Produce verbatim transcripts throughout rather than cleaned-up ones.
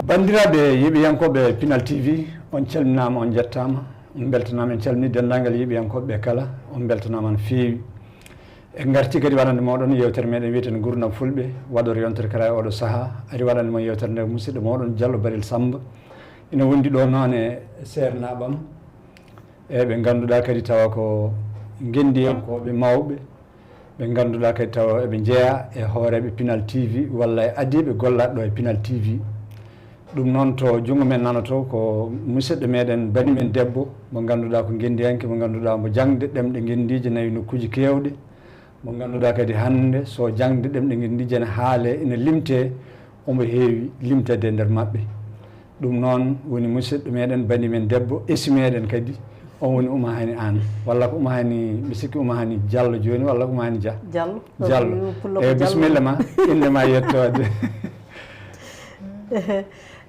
Banndiraaɓe yeeɓiyankooɓe Pinal T V, on calminaama, on njettaama, on mbeltanaama. En calminii denndaangal yeeɓiyankooɓe ɓe kala, on mbeltanaama no feewi. En ngartii kadi waɗande mooɗon yeewtere meɗen wiyeten Nguurndam Fulɓe, waɗoore yontere kala e oɗo sahaa. Ari waɗande mon yeewtere nde musidɗo mooɗon Diallo Barel Samba. Ina wondi ɗo noon e seernaaɓam, e ɓe ngannduɗaa kadi tawa ko ngenndiyankooɓe mawɓe, ɓe ngannduɗaa kadi tawa eɓe njeyaa e hooreeɓe Pinal T V walla e adiiɓe gollaɗo e Pinal T V. Ɗum noon, to junngo men nanoto ko musidɗo meɗen, bani men debbo, mo ngannduɗaa ko ngenndiyanke, mo ngannduɗaa mo jaŋde ɗemɗe ngenndiije nayi nokkuuji keewɗi, mo ngannduɗaa kadi hannde so jaŋde ɗemɗe ngenndiije ne haalee, ene limtee, omo heewi limtede e nder maɓɓe. Ɗum noon woni musidɗo meɗen, bani men debbo, esi meɗen kadi, on woni Oumou Hani Anne, walla ko Oumou Hani, mi sikki Oumou Hani Diallo jooni, walla Oumou Hani Dia? Diallo. Diallo. Ko pullo ko Diallo. Bisimilla ma, innde ma yettoode.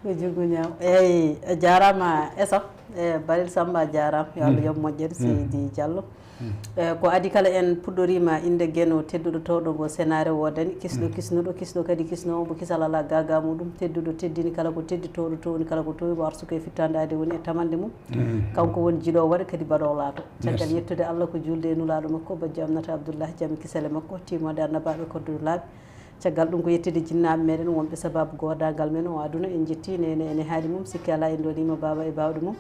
Ko junngo ñaamo. Eeyi, a jaaraama Esa, e Barel Samba, a jaaraama. Yo Allah yoɓ moƴƴere, Seydi Diallo. E, ko adii kala, en puɗɗoriima innde Geno tedduɗo, toowɗo ngo senaare woodani, kisɗo kisnuɗo, kisɗo kadi kisnoowo, mo kisal alaa gaagaa muɗum, tedduɗo teddini kala ko teddi, toowɗo toowni kala ko toowi, mo arsuko e fittaandaade woni e tamande mum. Kanko woni jiɗoowo waɗa kadi baɗoowo laato. Caggal yettude Allah ko juulde e nulaaɗo makko, bajjo Aminata Abdullahi, jam e kisal e makko, timmoode annabaaɓe, kodduɗo laaɓi. Caggal ɗum ko yettude jinnaaɓe meɗen wonɓe sababu goodaangal men o aduna. En njettii neene ene haali mum, sikke alaa en ndooniima baaba e baawɗe mum.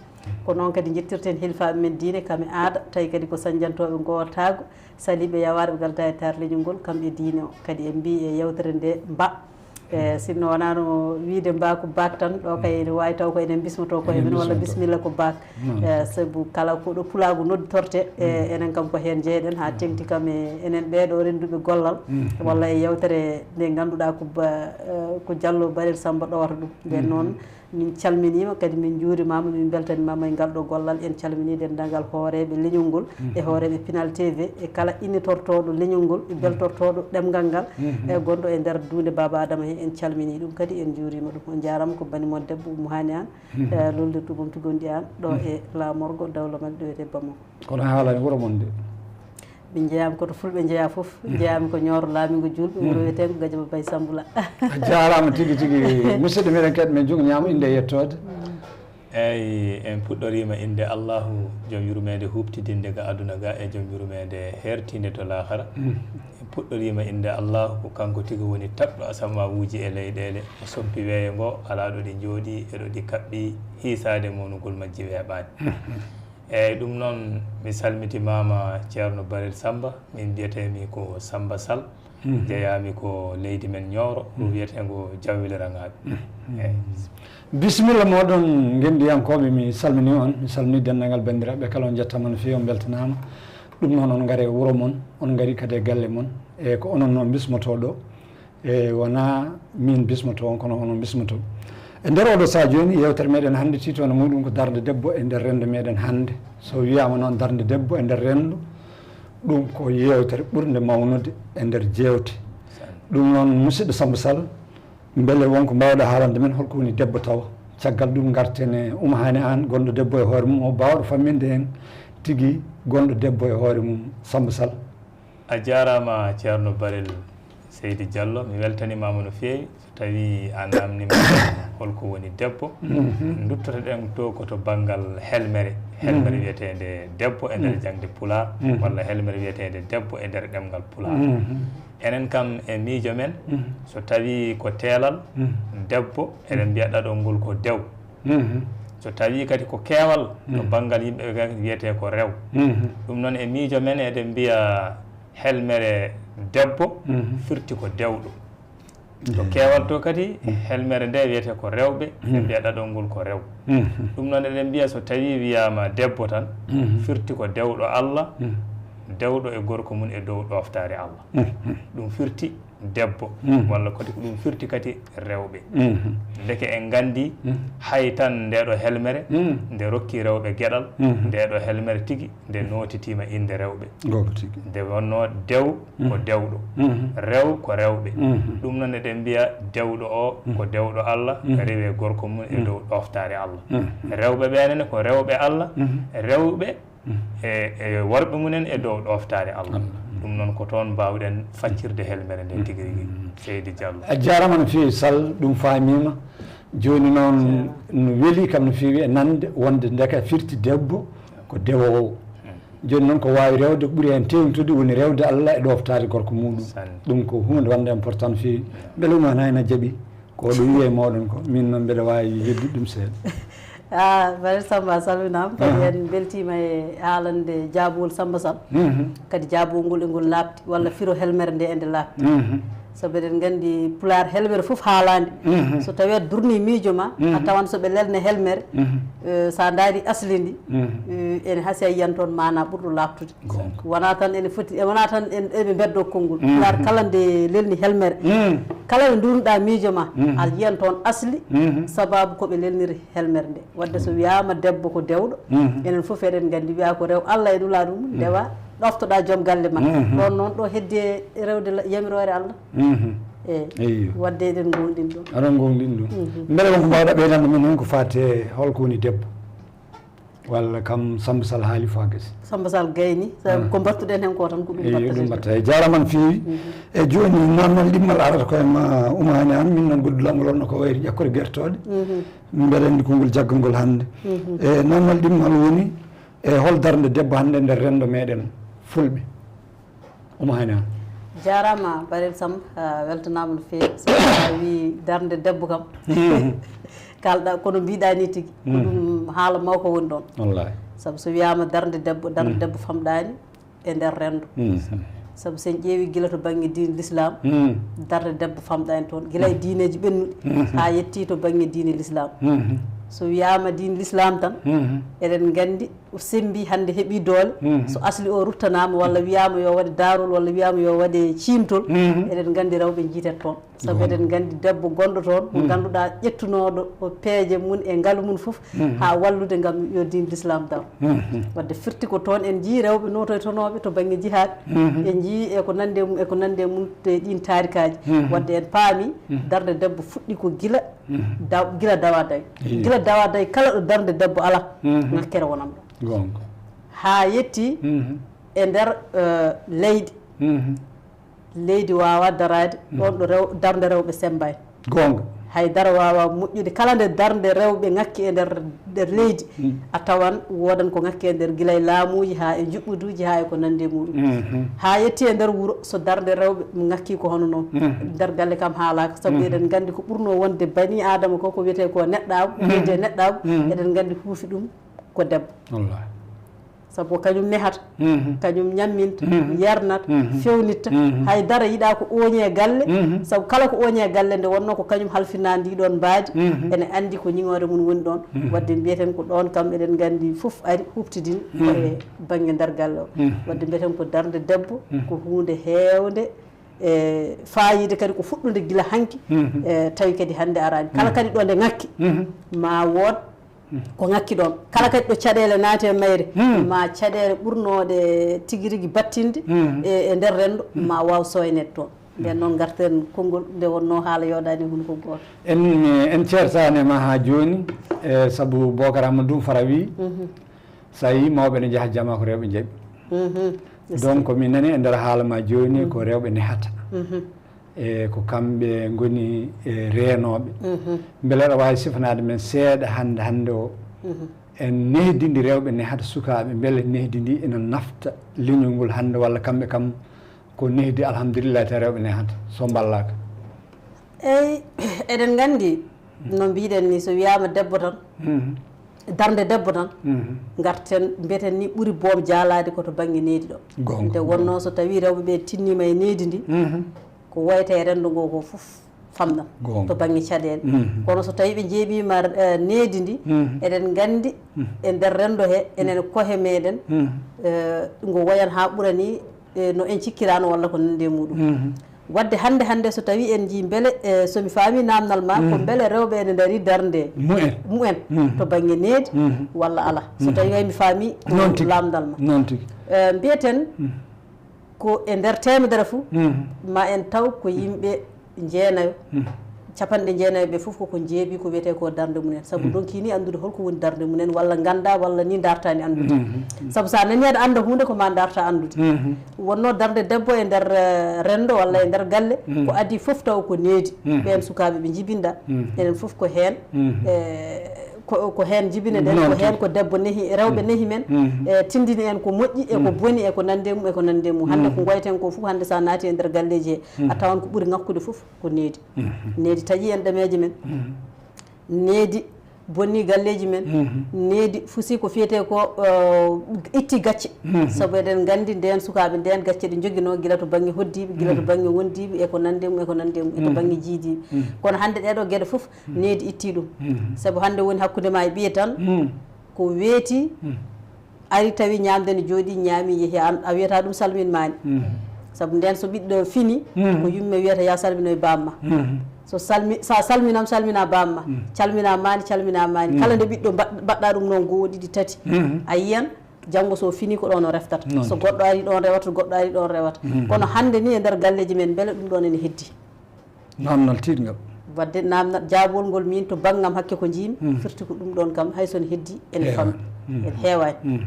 Ko noon kadi njettirten hilfaaɓe men diine kam e aada, tawi kadi ko sañjantooɓe ngootaagu, saliiɓe yawaare ɓe ngaldaa e taar leñol ngol, kamɓe diine o. Kadi en mbii e yeewtere nde mba, e sinno wonaa no wiyde mba ko baak tan, ɗo kay ene waawi taw ko enen bismotoo ko e men, walla bisimilla ko baak. E, sabu kala ko ɗo pulaagu nodditorte, e, enen kam ko heen njeyɗen, haa teŋti kam e enen ɓee ɗo rennduɓe gollal, walla e yeewtere nde ngannduɗaa ko ba-, e, ko Diallo Barel Samba ɗowata ɗum. Nden noon, min calminiima, kadi min njuurimaama, min mbeltanimaama e ngal ɗo gollal. En calminii denndaangal hooreeɓe leñol ngol, e hooreeɓe Pinal T V, e kala innitortooɗo leñol ngol, e beltortooɗo ɗemngal ngal, e gonɗo e nder duunde Baaba Adama he, en calminii ɗum kadi, en njuuriima ɗum. On njaaraama, ko bani mon debbo Oumou Hani Anne, e, lollirdu mum to gonɗi aan, ɗo e laamorgo dawla men ɗo wiyetee Bamako. Kono haalani wuro mon de. Min njeyaama ko to Fulɓe njeyaa fof, njeyaami ko Ñooro Laamingo Juulɓe, wuro wiyeteengo Gadiaba Baye Sambula. A jaaraama tigi tigi, musidɗo meɗen kadi, men junngo ñaamo, innde e yettoode. Eeyi, en puɗɗoriima innde Allahu, joom yurmeende huuɓtidinde ga aduna ga, e joom yurmeende heertiinde to laahara. En puɗɗoriima innde Allahu, ko kanko tigi woni taɓɗo asamaanuuji e leyɗeele. O sompi weeyo ngo, alaa ɗo ɗi njooɗii, e ɗo ɗi kaɓɓi, hiisaade mawnugol majji weeɓaani. Eeyi, ɗum noon, mi salmitimaama, Ceerno Barel Samba, min mbiyetee-mi ko Samba Sall, jeyaa-mi ko leydi men Ñooro, wuro wiyeteengo Jawwel Raŋaaɓe. Eeyi. Bisimilla mooɗon, ngenndiyankooɓe, mi salminii on, mi salminii denndaangal banndiraaɓe kala, on njettaama no feewi, on mbeltanaama. Ɗum noon, on ngari e wuro mon, on ngari kadi e galle mon, e ko onon noon mbismotoo ɗo. E wonaa miin bismotoo on, kono onon bismotoo. E nder oɗo sahaa jooni, yeewtere meɗen hannde, tiitoonde muɗum ko darnde debbo e nder renndo meɗen hannde. So wiyaama noon darnde debbo e nder renndo, ɗum ko yeewtere ɓurnde mawnude e nder jeewte. Ɗum noon, musidɗo Samba Sall, mbele won ko mbaawɗa haalande men, holko woni debbo tawa? Caggal ɗum, ngarten e Oumou Hani Anne, gonɗo debbo e hoore mum, o baawɗo famminde en tigi gonɗo debbo e hoore mum, Samba Sall. A jaaraama, Ceerno Barel Seydi Diallo, mi weltanimaama no feewi. So tawii a naamniima holko woni debbo, nduttoto-ɗen to ko to banngal helmere, helmere wiyeteende debbo e nder jaŋde Pulaar, walla helmere wiyeteende debbo e nder ɗemngal Pulaar. Enen kam e miijo men, so tawii ko teelal, debbo, eɗen mbiya ɗaɗol ngol ko dew. So tawii kadi ko keewal, to banngal yimɓe ɓe kadi wiyetee ko rew. Ɗum noon, e miijo men, eɗen mbiya helmere debbo firti ko dewɗo. To keewal to kadi, helmere nde wiyetee ko rewɓe, ɓe mbiya ɗaɗol ngol ko rew. Ɗum noon eɗen mbiya so tawii wiyaama debbo tan, firti ko dewɗo Allah, dewɗo e gorko mum e dow ɗooftaare Allah. Ɗum firti debbo, walla kadi ko ɗum firti kadi rewɓe. Ndeke en nganndi hay tan ndeeɗo helmere, nde rokki rewɓe geɗal, ndeeɗo helmere tigi, nde nootitiima innde rewɓe. Gooto tigi. Nde wonnoo dew ko dewɗo, rew ko rewɓe. Ɗum noon eɗen mbiya dewɗo o ko dewɗo Allah, rewe gorko mum e dow ɗooftaare Allah. Rewɓe ɓee ne ko rewɓe Allah, rewɓe e, e worɓe mumen e dow ɗooftaare Allah. Ɗum noon ko toon mbaawɗen faccirde helmere nde tigi rigi. Seydi Diallo. A jaaraama no feewi Sall, ɗum faamiima. Jooni noon no weli kam no feewi e nande wonde ndeke firti debbo ko dewoowo. Jooni noon ko waawi rewde ko ɓuri heen teeŋtude woni rewde Allah e ɗooftaade gorko muɗum. Ɗum ko huunde wonde important no feewi. Mbele Oumou Hane ina jaɓi ko ɗum wiye mooɗon ko, min noon mbeɗa waawi heddude ɗum seeɗa. Ah, Baɗel Samba a salminaama, kadi en mbeltiima e haalande jaabugol Samba Sall. Kadi jaabugol ngol e ngol laaɓti, walla firo helmere nde e nde laaɓti. Sabu eɗen nganndi Pulaar helmere fof haalaande. So tawii a durni miijo ma, a tawan so ɓe lelne helmere, eh, so a ndaari asli ndi, eh, ene hasi a yiyan toon maanaa ɓurɗo laaɓtude. Wonaa tan ene foti, e wonaa tan en, eɓe mbeddoo konngol. Pulaar kala nde lelni helmere, kala nde nduurnuɗaa miijo ma, a yiyan toon asli, sabaabu ko ɓe lelniri helmere nde. Wadde so wiyaama debbo ko dewɗo, enen fof eɗen nganndi wiyaa ko rew Allah e nulaaɗo mum, ndewa ɗoftoɗaa joom galle ma. Ɗoon noon ɗo heddi e rewde la-, yamiroore Allah. Eyi. Wadde eɗen ngoonɗin ɗum. Aɗon ngoonɗin ɗum. Mbele won ko mbaawɗa ɓeydande min heen ko faati e holko woni debbo? Walla kam Samba Sall haali fof haa gasi. Samba Sall gayni, sabu ko mbattuɗen heen ko tan ko ɗum. Eyi, mbattaten. Ɗum mbatta. Eyi, jaaraama no feewi. E jooni, naamnal ɗimmal arata ko e ma, Oumou Hane Anne, min noon goɗɗo lammol on ko wayri ƴakkude gertooɗe. Mbeɗa anndi konngol jaggangol hannde. E naamnal ɗimmal woni, e hol darnde debbo hannde nder renndo meɗen Fulɓe? Oumou Hane Anne. Jaaraama, Baɗel Samba, a weltanaama no feewi. So a wii darnde debbo kam, kalɗa, kono mbiɗa ni tigi, ko ɗum haala mawko woni ɗoon. Wallaahi. Sabu so wiyaama darnde debbo, darnde debbo famɗaani e nder renndo. Sabu so en ƴeewi gila to bannge diine l'islam, darnde debbo famɗaani toon, gila e diineeji ɓennuɗi, haa yetti to bannge diine l'islam. So wiyaama diine l'islam tan, eɗen nganndi o sembi hannde heɓi doole, so asli o ruttanaama walla wiyaama yo waɗe daarol walla wiyaama yo waɗe ciimtol, eɗen nganndi rewɓe njiitet toon. Sabu eɗen nganndi debbo gonɗo toon, mo ngannduɗaa ƴettunooɗo ko peeje mum e ngalu mum fof, haa wallude ngam yo diine l'islam daro. Wadde firti ko toon en njii rewɓe nootoytonooɓe to bannge jihaad, en njii e ko nandi e mum, e ko nandi e mum e ɗiin taarikaaji. Wadde en paami darnde debbo fuɗɗi ko gila daw-, gila dawa day. Gila dawa day kala ɗo darnde debbo alaa, ŋakkere wonan ɗo. Goonga. Haa yetti e nder, eh, leydi. Leydi waawaa daraade ɗoon ɗo rew-, darnde rewɓe semmbaani. Goonga. Hay dara waawaa moƴƴude. Kala nde darnde rewɓe ŋakki e nder, nder leydi, a tawan woodan ko ŋakki e nder gila e laamuuji haa e njuɓɓuduuji haa e ko nandi e muɗum. Haa yetti e nder wuro, so darnde rewɓe ŋakki ko hono noon. Nder galle kam haalaaka, sabu eɗen nganndi ko ɓurnoo wonde banii Aadama ko, ko wiyetee ko neɗɗaagu, wiyetee neɗɗaagu, eɗen nganndi huufi ɗum ko debbo. Wallaahi. Sabu ko kañum nehata, kañum ñamminta, yarnata, fewnitta. Hay dara yiɗaa ko ooñee galle, sabu kala ko ooñee galle nde wonnoo ko kañum halfinaa ndii ɗoon mbaadi, ene anndi ko ñiŋoore mum woni ɗoon. Wadde mbiyeten ko ɗoon kam eɗen nganndi fof ari huɓtidini ko e bannge nder galle o. Wadde mbiyeten ko darnde debbo ko huunde heewnde e faayiida kadi ko fuɗɗude gila hanki, e tawi kadi hannde araani. Kala kadi ɗo nde ŋakki, ma wood ko ŋakki ɗoon. Kala kadi ɗo caɗeele naati e mayre, ma caɗeele ɓurnooɗe tigi rigi battinde e, e nder renndo, ma waaw sooyneede toon. Ndeen noon ngarten konngol nde wonnoo haala yooɗaani e hunuko gooto. En, en ceertaani e ma haa jooni, e sabu Bocar Amadou Fara wii, so a yii mawɓe ne njaha jama ko rewɓe njaɓi. Donc, mi nani e nder haala ma jooni ko rewɓe nehata. E ko kamɓe ngoni, e, reenooɓe. Mbele aɗa waawi sifanaade men seeɗa hannde, hannde o, en nehdi ndi rewɓe nehata sukaaɓe, mbele nehdi ndi ina nafta leñol ngol hannde, walla kamɓe kam ko nehdi alhamdulillahi tan rewɓe nehata so mballaaka? Eyi, eɗen nganndi, no mbiɗen ni, so wiyaama debbo tan, darnde debbo tan, ngarten, mbiyeten ni ɓuri boom jaalaade ko to bannge nehdi ɗo. Goonga. Nde wonnoo so tawii rewɓe ɓe tinniima e nehdi ndi, ko woyata e renndo ngo ko fof, famɗam to bannge caɗeele. Kono so tawii ɓe njeeɓiima needi ndi, eɗen nganndi e nder renndo he, enen kohe meɗen, ngo woyan haa ɓura ni no en cikkiraano walla ko nanndi e muɗum. Wadde hannde hannde so tawii en njii mbele, so mi faamii naamnal ma, ko mbele rewɓe ene ndarii darnde mumen to bannge needi walla alaa? So tawii hay mi faamii ko laamndal ma. Mbiyeten ko e nder teemedere fof, ma en taw ko yimɓe jeenayo, capanɗe jeenayo ɓe fof koko njeeɓi ko wiyetee ko darnde mumen. Sabu ndonki ni anndude holko woni darnde mumen, walla ngannda, walla ni ndartaani anndude. Sabu so a nanii aɗa annda huunde, ko ma ndarta anndude. Wonno darnde debbo e nder renndo walla e nder galle, ko adii fof taw ko needi. Ɓeen sukaaɓe ɓe njibinɗa, enen fof ko heen. Ko heen jibine ɗen, ko heen ko debbo nehi, rewɓe nehi men, e tindini en ko moƴƴi e ko boni e ko nande mum e ko nande mum. Hannde ko ngoyten ko fof, hannde so a naati e nder galleeji he, a tawan ko ɓuri ŋakkude fof ko needi. Needi taƴi en ɗameeje men. Needi bonni galleeji men. Needi fusi ko fiyetee ko itti gacce. Sabu eɗen nganndi ndeen sukaaɓe ndeen gacce ɗe njoginoo gila to bannge hoddiiɓe, gila to bannge wondiiɓe e ko nande mum e ko nande mum e to bannge jiidiiɓe. Kono hannde ɗeeɗo geɗe fof needi itti ɗum. Sabu hannde woni hakkunde ma e ɓiye tan, ko weeti, ari tawi ñaamde ne jooɗi, ñaami, yehi, a wiyata ɗum salminmaani. Sabu ndeen so ɓiɗɗo fini, ko yumme wiyata ya salminoy bamma. So salmi, sa salminam, salmina bamma. Calmina maani, calmina maani. Kala nde ɓiɗɗo mbaɗ-, mbaɗɗa ɗum noon, goo, ɗiɗi, tati, a yiyan janngo so fini ko ɗoon o reftata. So goɗɗo ari ɗoon rewata, goɗɗo ari ɗoon rewata. Kono hannde ni e nder galleeji men, mbele ɗum ɗoon ene heddi? Naamnal tiiɗngal. Wadde naamnal, jaabol ngol min to banngam hakke ko njiimi, firti ko ɗum ɗoon kam, hay so ne heddi, ene famɗi, ene heewaani.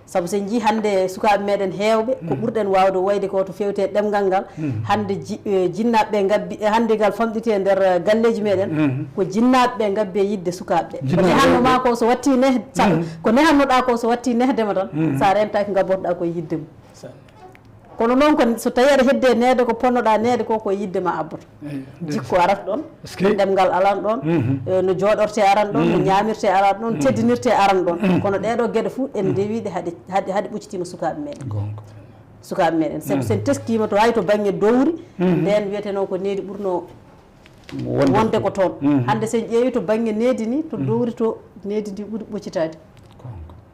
Sabu so en njii hannde sukaaɓe meɗen heewɓe, ko ɓurɗen waawde woyde ko to feewte ɗemngal ngal, hannde ji-, eh, jinnaaɓe ɓe ngabbi, eh, hannde ngal famɗiti e nder, eh, galleeji meɗen, ko jinnaaɓe ɓe ngabbi e yiɗde sukaaɓe ɓe. Ko nehanno ma ko so watti neh-, sa-, ko nehannoɗaa ko so watti nehdema tan, sa rentaaki ngabbotoɗaa ko e yiɗde mum. Kono noon ko so tawii aɗa heddi e neede ko ponnoɗaa neede ko, ko e yiɗde ma abboto. Jikku arat ɗoon, ɗemngal aran ɗoon, eh, no jooɗortee aran ɗoon, no ñaamirtee aran ɗoon, teddinirtee aran ɗoon. Kono ɗeeɗoo geɗe fof en ndewiiɗe haɗe, haɗe, haɗe ɓoccitiima sukaaɓe meɗen. Sukaaɓe meɗen. Sabu so en teskiima to hay to bannge dowri, ndeen wiyetenoo ko needi ɓurnoo wonde ko toon. Hannde so en ƴeewi to bannge needi ni, to dowri to needi ndi ɓuri ɓoccitaade.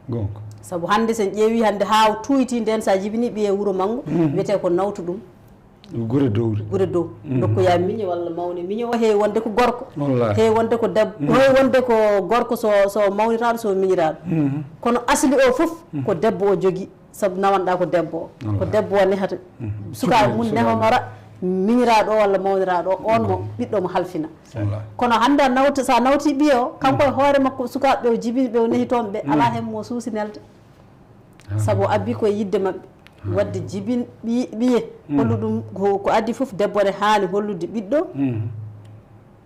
Goonga. Sabu hannde so en ƴeewi hannde haa tuuyti ndeen, so a jibini ɓiye wuro manngo, wiyetee ko nawtu ɗum. Gure dowri. Gure dow. Ndokkoya miñe walla mawne miñe o, heewi wonde ko gorko. Wallaahi. Heewi wonde ko debbo. Heewi wonde ko gorko so, so mawniraaɗo, so miñiraaɗo. Kono asli o fof ko debbo o jogii. Sabu nawanɗaa ko debbo o. Ko debbo o nehata. Sukaaɓe mum nehonora miñiraaɗo o walla mawniraaɗo o, on mo ɓiɗɗo mo halfina. Kono hannde a nawta, so a nawti ɓiye o, kanko e hoore makko, sukaaɓe ɓe o jibini ɓe o nehi toon ɓe, alaa heen mo suusi nelde. Sabu o abbi ko e yiɗde maɓɓe. Wadde jibin ɓi-, ɓiye, hollu ɗum ko, ko addi fof debbo ne haani hollude ɓiɗɗo.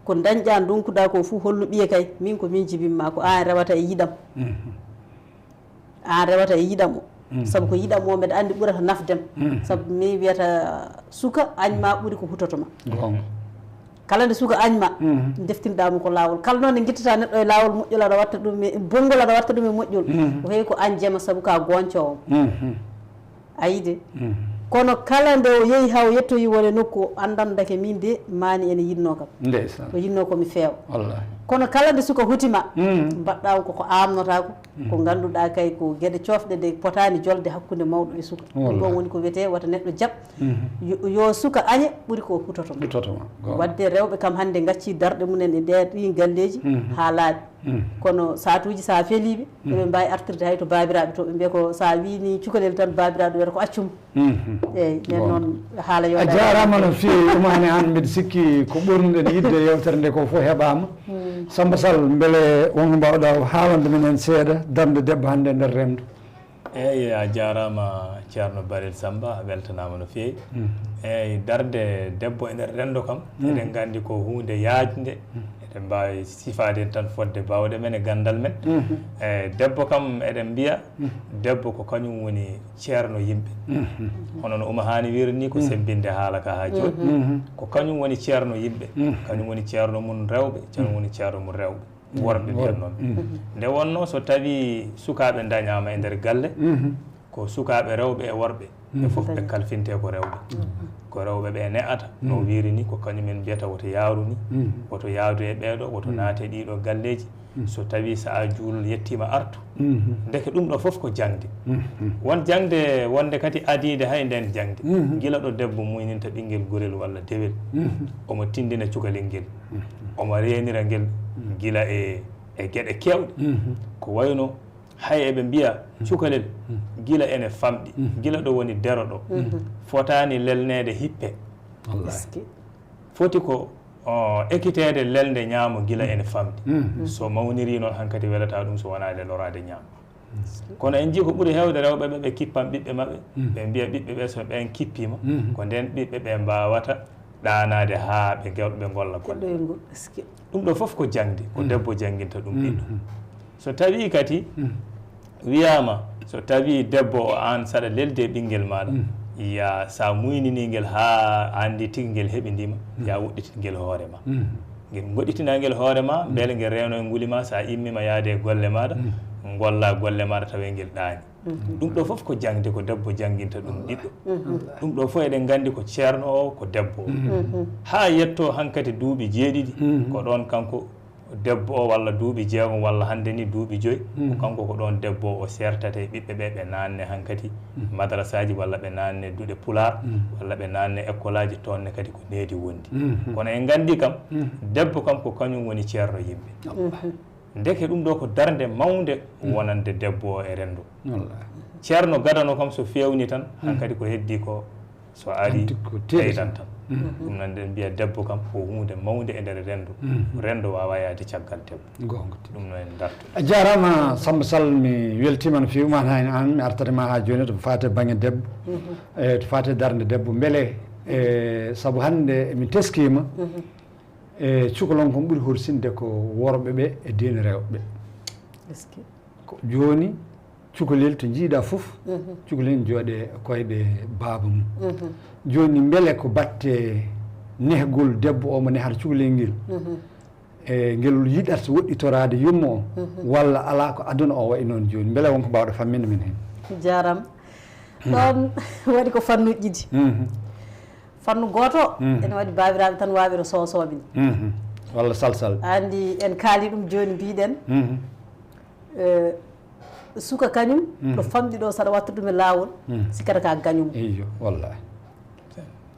Ko dañɗaa ndonkuɗaa ko fof hollu ɓiye kay, min ko min jibinma, ko aan rewata e yiɗam. Aan rewata e yiɗam o. Sabu ko yiɗam o mbeɗa anndi ɓurata nafdem. Sabu min wiyata suka añ ma ɓuri ko hutoto ma. Goonga. Kala nde suka añ ma, deftinɗaa mo ko laawol. Kala noon nde ngittataa neɗɗo e laawol moƴƴol aɗa watta ɗum e bonngol aɗa watta ɗum e moƴƴol. Ko heewi ko añ jema sabu ka gooñcoowo. A yiɗi? Kono kala nde o yehi haa o yettoyi wone nokku, o anndan dake min de maani ene yiɗnoo kam. Ndeysaan. O yiɗnoo ko mi feewa. Wallaahi. Kono kala nde suka huti ma, mbaɗɗaa ko, ko aamnotaa ko, ko ngannduɗaa kay ko geɗe coofɗe ɗe potaani jolde hakkunde mawɗo e suka. Ɗum ɗoon woni ko wiyetee wata neɗɗo jaɓ. Yo, yo suka añe ɓuri ko hutoto ma. Hutoto ma, goonga. Wadde rewɓe kam hannde ngacci darɗe mumen e nder ɗiin galleeji haa laaɓi. Kono saatuuji so a feliiɓe, eɓe mbaawi artirde hay to baabiraaɓe to, ɓe mbiya ko so a wiini cukalel tan baabiraaɗo wiyata ko accum. Eeyi, nden noon haala yo. A jaaraama no feewi, Umaani Aan, mbiɗa sikki ko ɓurnuɗen yiɗde yewtere nde ko fof heɓaama. Samba Sall, mbele wonko mbaawɗaa haalande men heen seeɗa darnde debbo hannde e nder renndo? Eeyi, a jaaraama Ceerno Barel Samba, a weltanaama no feewi. Eeyi, darnde debbo e nder renndo kam, eɗen nganndi ko huunde yaajnde, eɗen mbaawi sifaade tan fodde baawɗe men e ganndal men. Eeyi, debbo kam eɗen mbiya, debbo ko kañum woni ceerno yimɓe. Hono no Uma Haani wiyri ni, ko semmbinde haala ka haa jooni. Ko kañum woni ceerno yimɓe, kañum woni ceerno mum rewɓe, kañum woni ceerno mum rewɓe. Worɓe mbiyatnoo ɓe. Nde wonnoo so tawii sukaaɓe ndañaama e nder galle, ko sukaaɓe rewɓe e worɓe, ɓe fof ɓe kalfinte ko rewɓe. Ko rewɓe ɓe ne'ata, no wiiri ni, ko kañumen mbiyata woto yaaru ni, woto yaadu e ɓeeɗo, woto naate ɗiɗo galleeji. So tawi sa'a juulol yettiima, artu. Ndeke ɗum ɗo fof ko jaŋde. Won jaŋde wonde kadi adiinde hay nden jaŋde. Gila ɗo debbo muyninta ɓinngel gorel walla dewel, omo tinndina cukalel ngel, omo reenira ngel gila e, e geɗe keewɗe. Ko wayno hay eɓe mbiya cukalel gila ene famɗi, gila ɗo woni dero ɗo, fotaani lelneede hippe. Wallaahi. Foti ko, o, ekiteede lelnde ñaamo gila ene famɗi. So mawnirii noon, hankadi welata ɗum so wonaade loraade ñaamo. Kono en njii ko ɓuri heewde rewɓe ɓe, ɓe kippan ɓiɓɓe maɓɓe, ɓe mbiya ɓiɓɓe ɓe so ɓeen kippiima, ko ndeen ɓiɓɓe ɓe mbaawata ɗaanaade haa ɓe ngew-, ɓe ngolla golle. Ɗum ɗo fof ko jaŋde, ko debbo jannginta ɗum ɓiɗɗo. So tawii kadi wiyaama, so tawii debbo o, aan saɗa lelde e ɓinngel maaɗa, ya sa muyninii ngel haa anndi tigi ngel heɓindiima, ya woɗɗitin ngel hoore ma. Ngel ngoɗɗitinaa ngel hoore ma, mbele ngel reeno e nguli ma, sa immiima yaade e golle maaɗa, ngolla golle maaɗa tawa ngel ɗaani. Ɗum ɗo fof ko jaŋde, ko debbo jannginta ɗum ɓiɗɗo. Ɗum ɗo fof eɗen nganndi ko ceerno o, ko debbo o. Haa yetto hankadi duuɓi jeeɗiɗi, ko ɗoon kanko debbo o walla duuɓi jeegom walla hannde ni duuɓi joyi, ko kanko ko ɗoon debbo o seertata e ɓiɓɓe ɓe, ɓe naanne hankadi madrasaaji walla ɓe naanne duɗe pulaar walla ɓe naanne ekkolaaji, toon ne kadi ko needi wondi. Kono en nganndi kam, debbo kam ko kañum woni ceerno yimɓe. Ndeke ɗum ɗo ko darnde mawnde wonande debbo o e renndo. Wallaahi. Ceerno gadano kam so feewni tan, hankadi ko heddi ko so ari ɓeydan tan. Ɗum noon eɗen mbiya debbo kam ko huunde mawnde e nder renndo. Renndo waawaa yahde caggal debbo. Goonga. Ɗum noon en ndartu. A jaaraama Samba Sall, mi weltiima no feewi, ma an, mi artata ma haa jooni to faati e bannge debbo, e to faati e darnde debbo. Mbele, e, sabu hannde min teskiima, e, cukalon kon ɓuri horsinde ko worɓe ɓe e diine rewɓe ɓe. Ko jooni, cukalel to njiiɗa fof, cukalel ne jooɗe koyɗe baaba mum. Jooni, mbele ko batte nehgol debbo o mo nehata cukalel ngel, e ngel yiɗata woɗɗitoraade yumma o, walla alaa, ko aduna o wayi noon jooni? Mbele won ko mbaawɗa famminde min heen? Jaaraama. Ɗoon waɗi ko fannuuji ɗiɗi. Fannu gooto, ene waɗi baabiraaɓe tan waawɓe no soosooɓe ni. Walla salsal. Anndi en kaali ɗum jooni, mbiɗen, eh, suka kañum, ɗo famɗi ɗo, saɗa watta ɗum e laawol, sikkata ka gañum. Eyyo, wallaahi.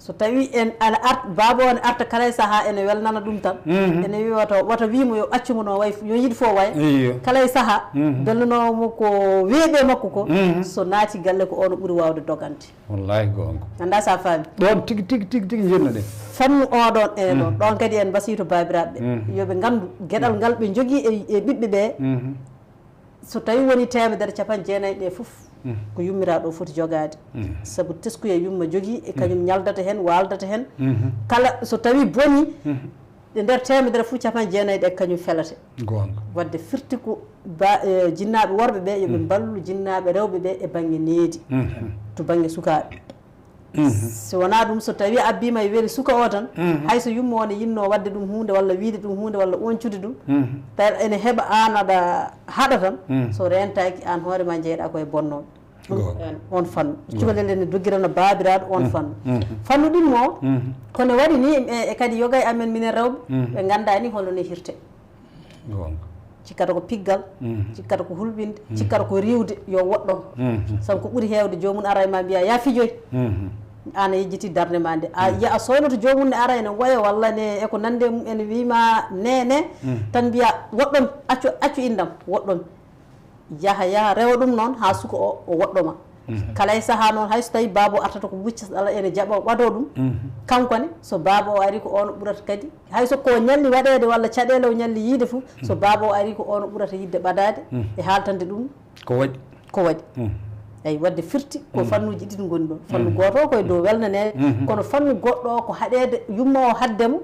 So tawi en ana art-, baaba o ne arta kala e sahaa, ene welnana ɗum tan. Ene wiya wata, wata wiimo yo accu mo no way, yo yiɗ fof waya. Eyyo. Kala e sahaa, belnanoowo mo ko weeɓi e makko ko, so naati galle ko ono ɓuri waawde dogande. Wallaahi goonga. Anndaa so a faami. Ɗoon tigi, tigi, tigi, tigi njenno ɗen. Fannu o ɗoon, ene ɗoon. Ɗoon kadi en mbasiyto baabiraaɓe ɓe. Yo ɓe nganndu geɗal ngal ɓe njogii e, e ɓiɓɓe ɓe. So tawi woni teemedere, capanɗe jeenayi ɗe fof ko yummiraaɗo o foti jogaade. Sabu teskuya yumma jogii, e kañum ñaldata heen, waaldata heen. Kala so tawi boni, e nder teemedere fof, capanɗe jeenayi ɗe kañum felata. Goonga. Wadde firti ko ba-, eh, jinnaaɓe worɓe ɓe, yo ɓe mballu jinnaaɓe rewɓe ɓe e bannge needi, to bannge sukaaɓe. So wonaa ɗum, so tawi a abbiima e weli suka o tan, hay so yumma o ne yinnoo waɗde ɗum huunde walla wiyde ɗum huunde walla oñcude ɗum, tawi ene heɓa aan aɗa haɗa tan, so reentaaki, aan hoore ma njeyɗa ko e bonnooɓe. Ɗum on fannu. Cukalel ene doggirana baabiraaɗo on fannu. Fannu ɗimmo o, kono waɗi ni e, e kadi yoga e amen minen rewɓe, ɓe nganndaa ni holno ne hirte. Goonga. Cikkata ko piggal, cikkata ko hulɓinde, cikkata ko riiwde, yo woɗɗo. Sabu ko ɓuri heewde, joomum ara e ma mbiya, "Ya fijoy." Aan a yejjiti darnde ma nde. A yiya a soonoto joomum ne ara ene woya walla ne e ko nande e mum ene wiy ma ne, ne, tan mbiya, "Woɗɗo mi, accu, accu indam, woɗɗo mi." Yaha, yaha, rewa ɗum noon haa suka o, o woɗɗo ma. Kala e sahaa noon, hay so tawi baaba o artata ko wucca, so Allah ene jaɓa o ɓado ɗum, kanko ne, so baaba o ari ko on o ɓurata kadi, hay so ko ñalli waɗeede walla caɗeele o ñalli yiide fof, so baaba o ari ko on o ɓurata yiɗde ɓadaade e haaltande ɗum ko waɗi. Ko waɗi. Eyi, waɗde firti ko fannuuji ɗiɗi ngoni ɗoon. Fannu gooto o ko e dow welnaneede, kono fannu goɗɗo o ko haɗeede yumma o haɗde mo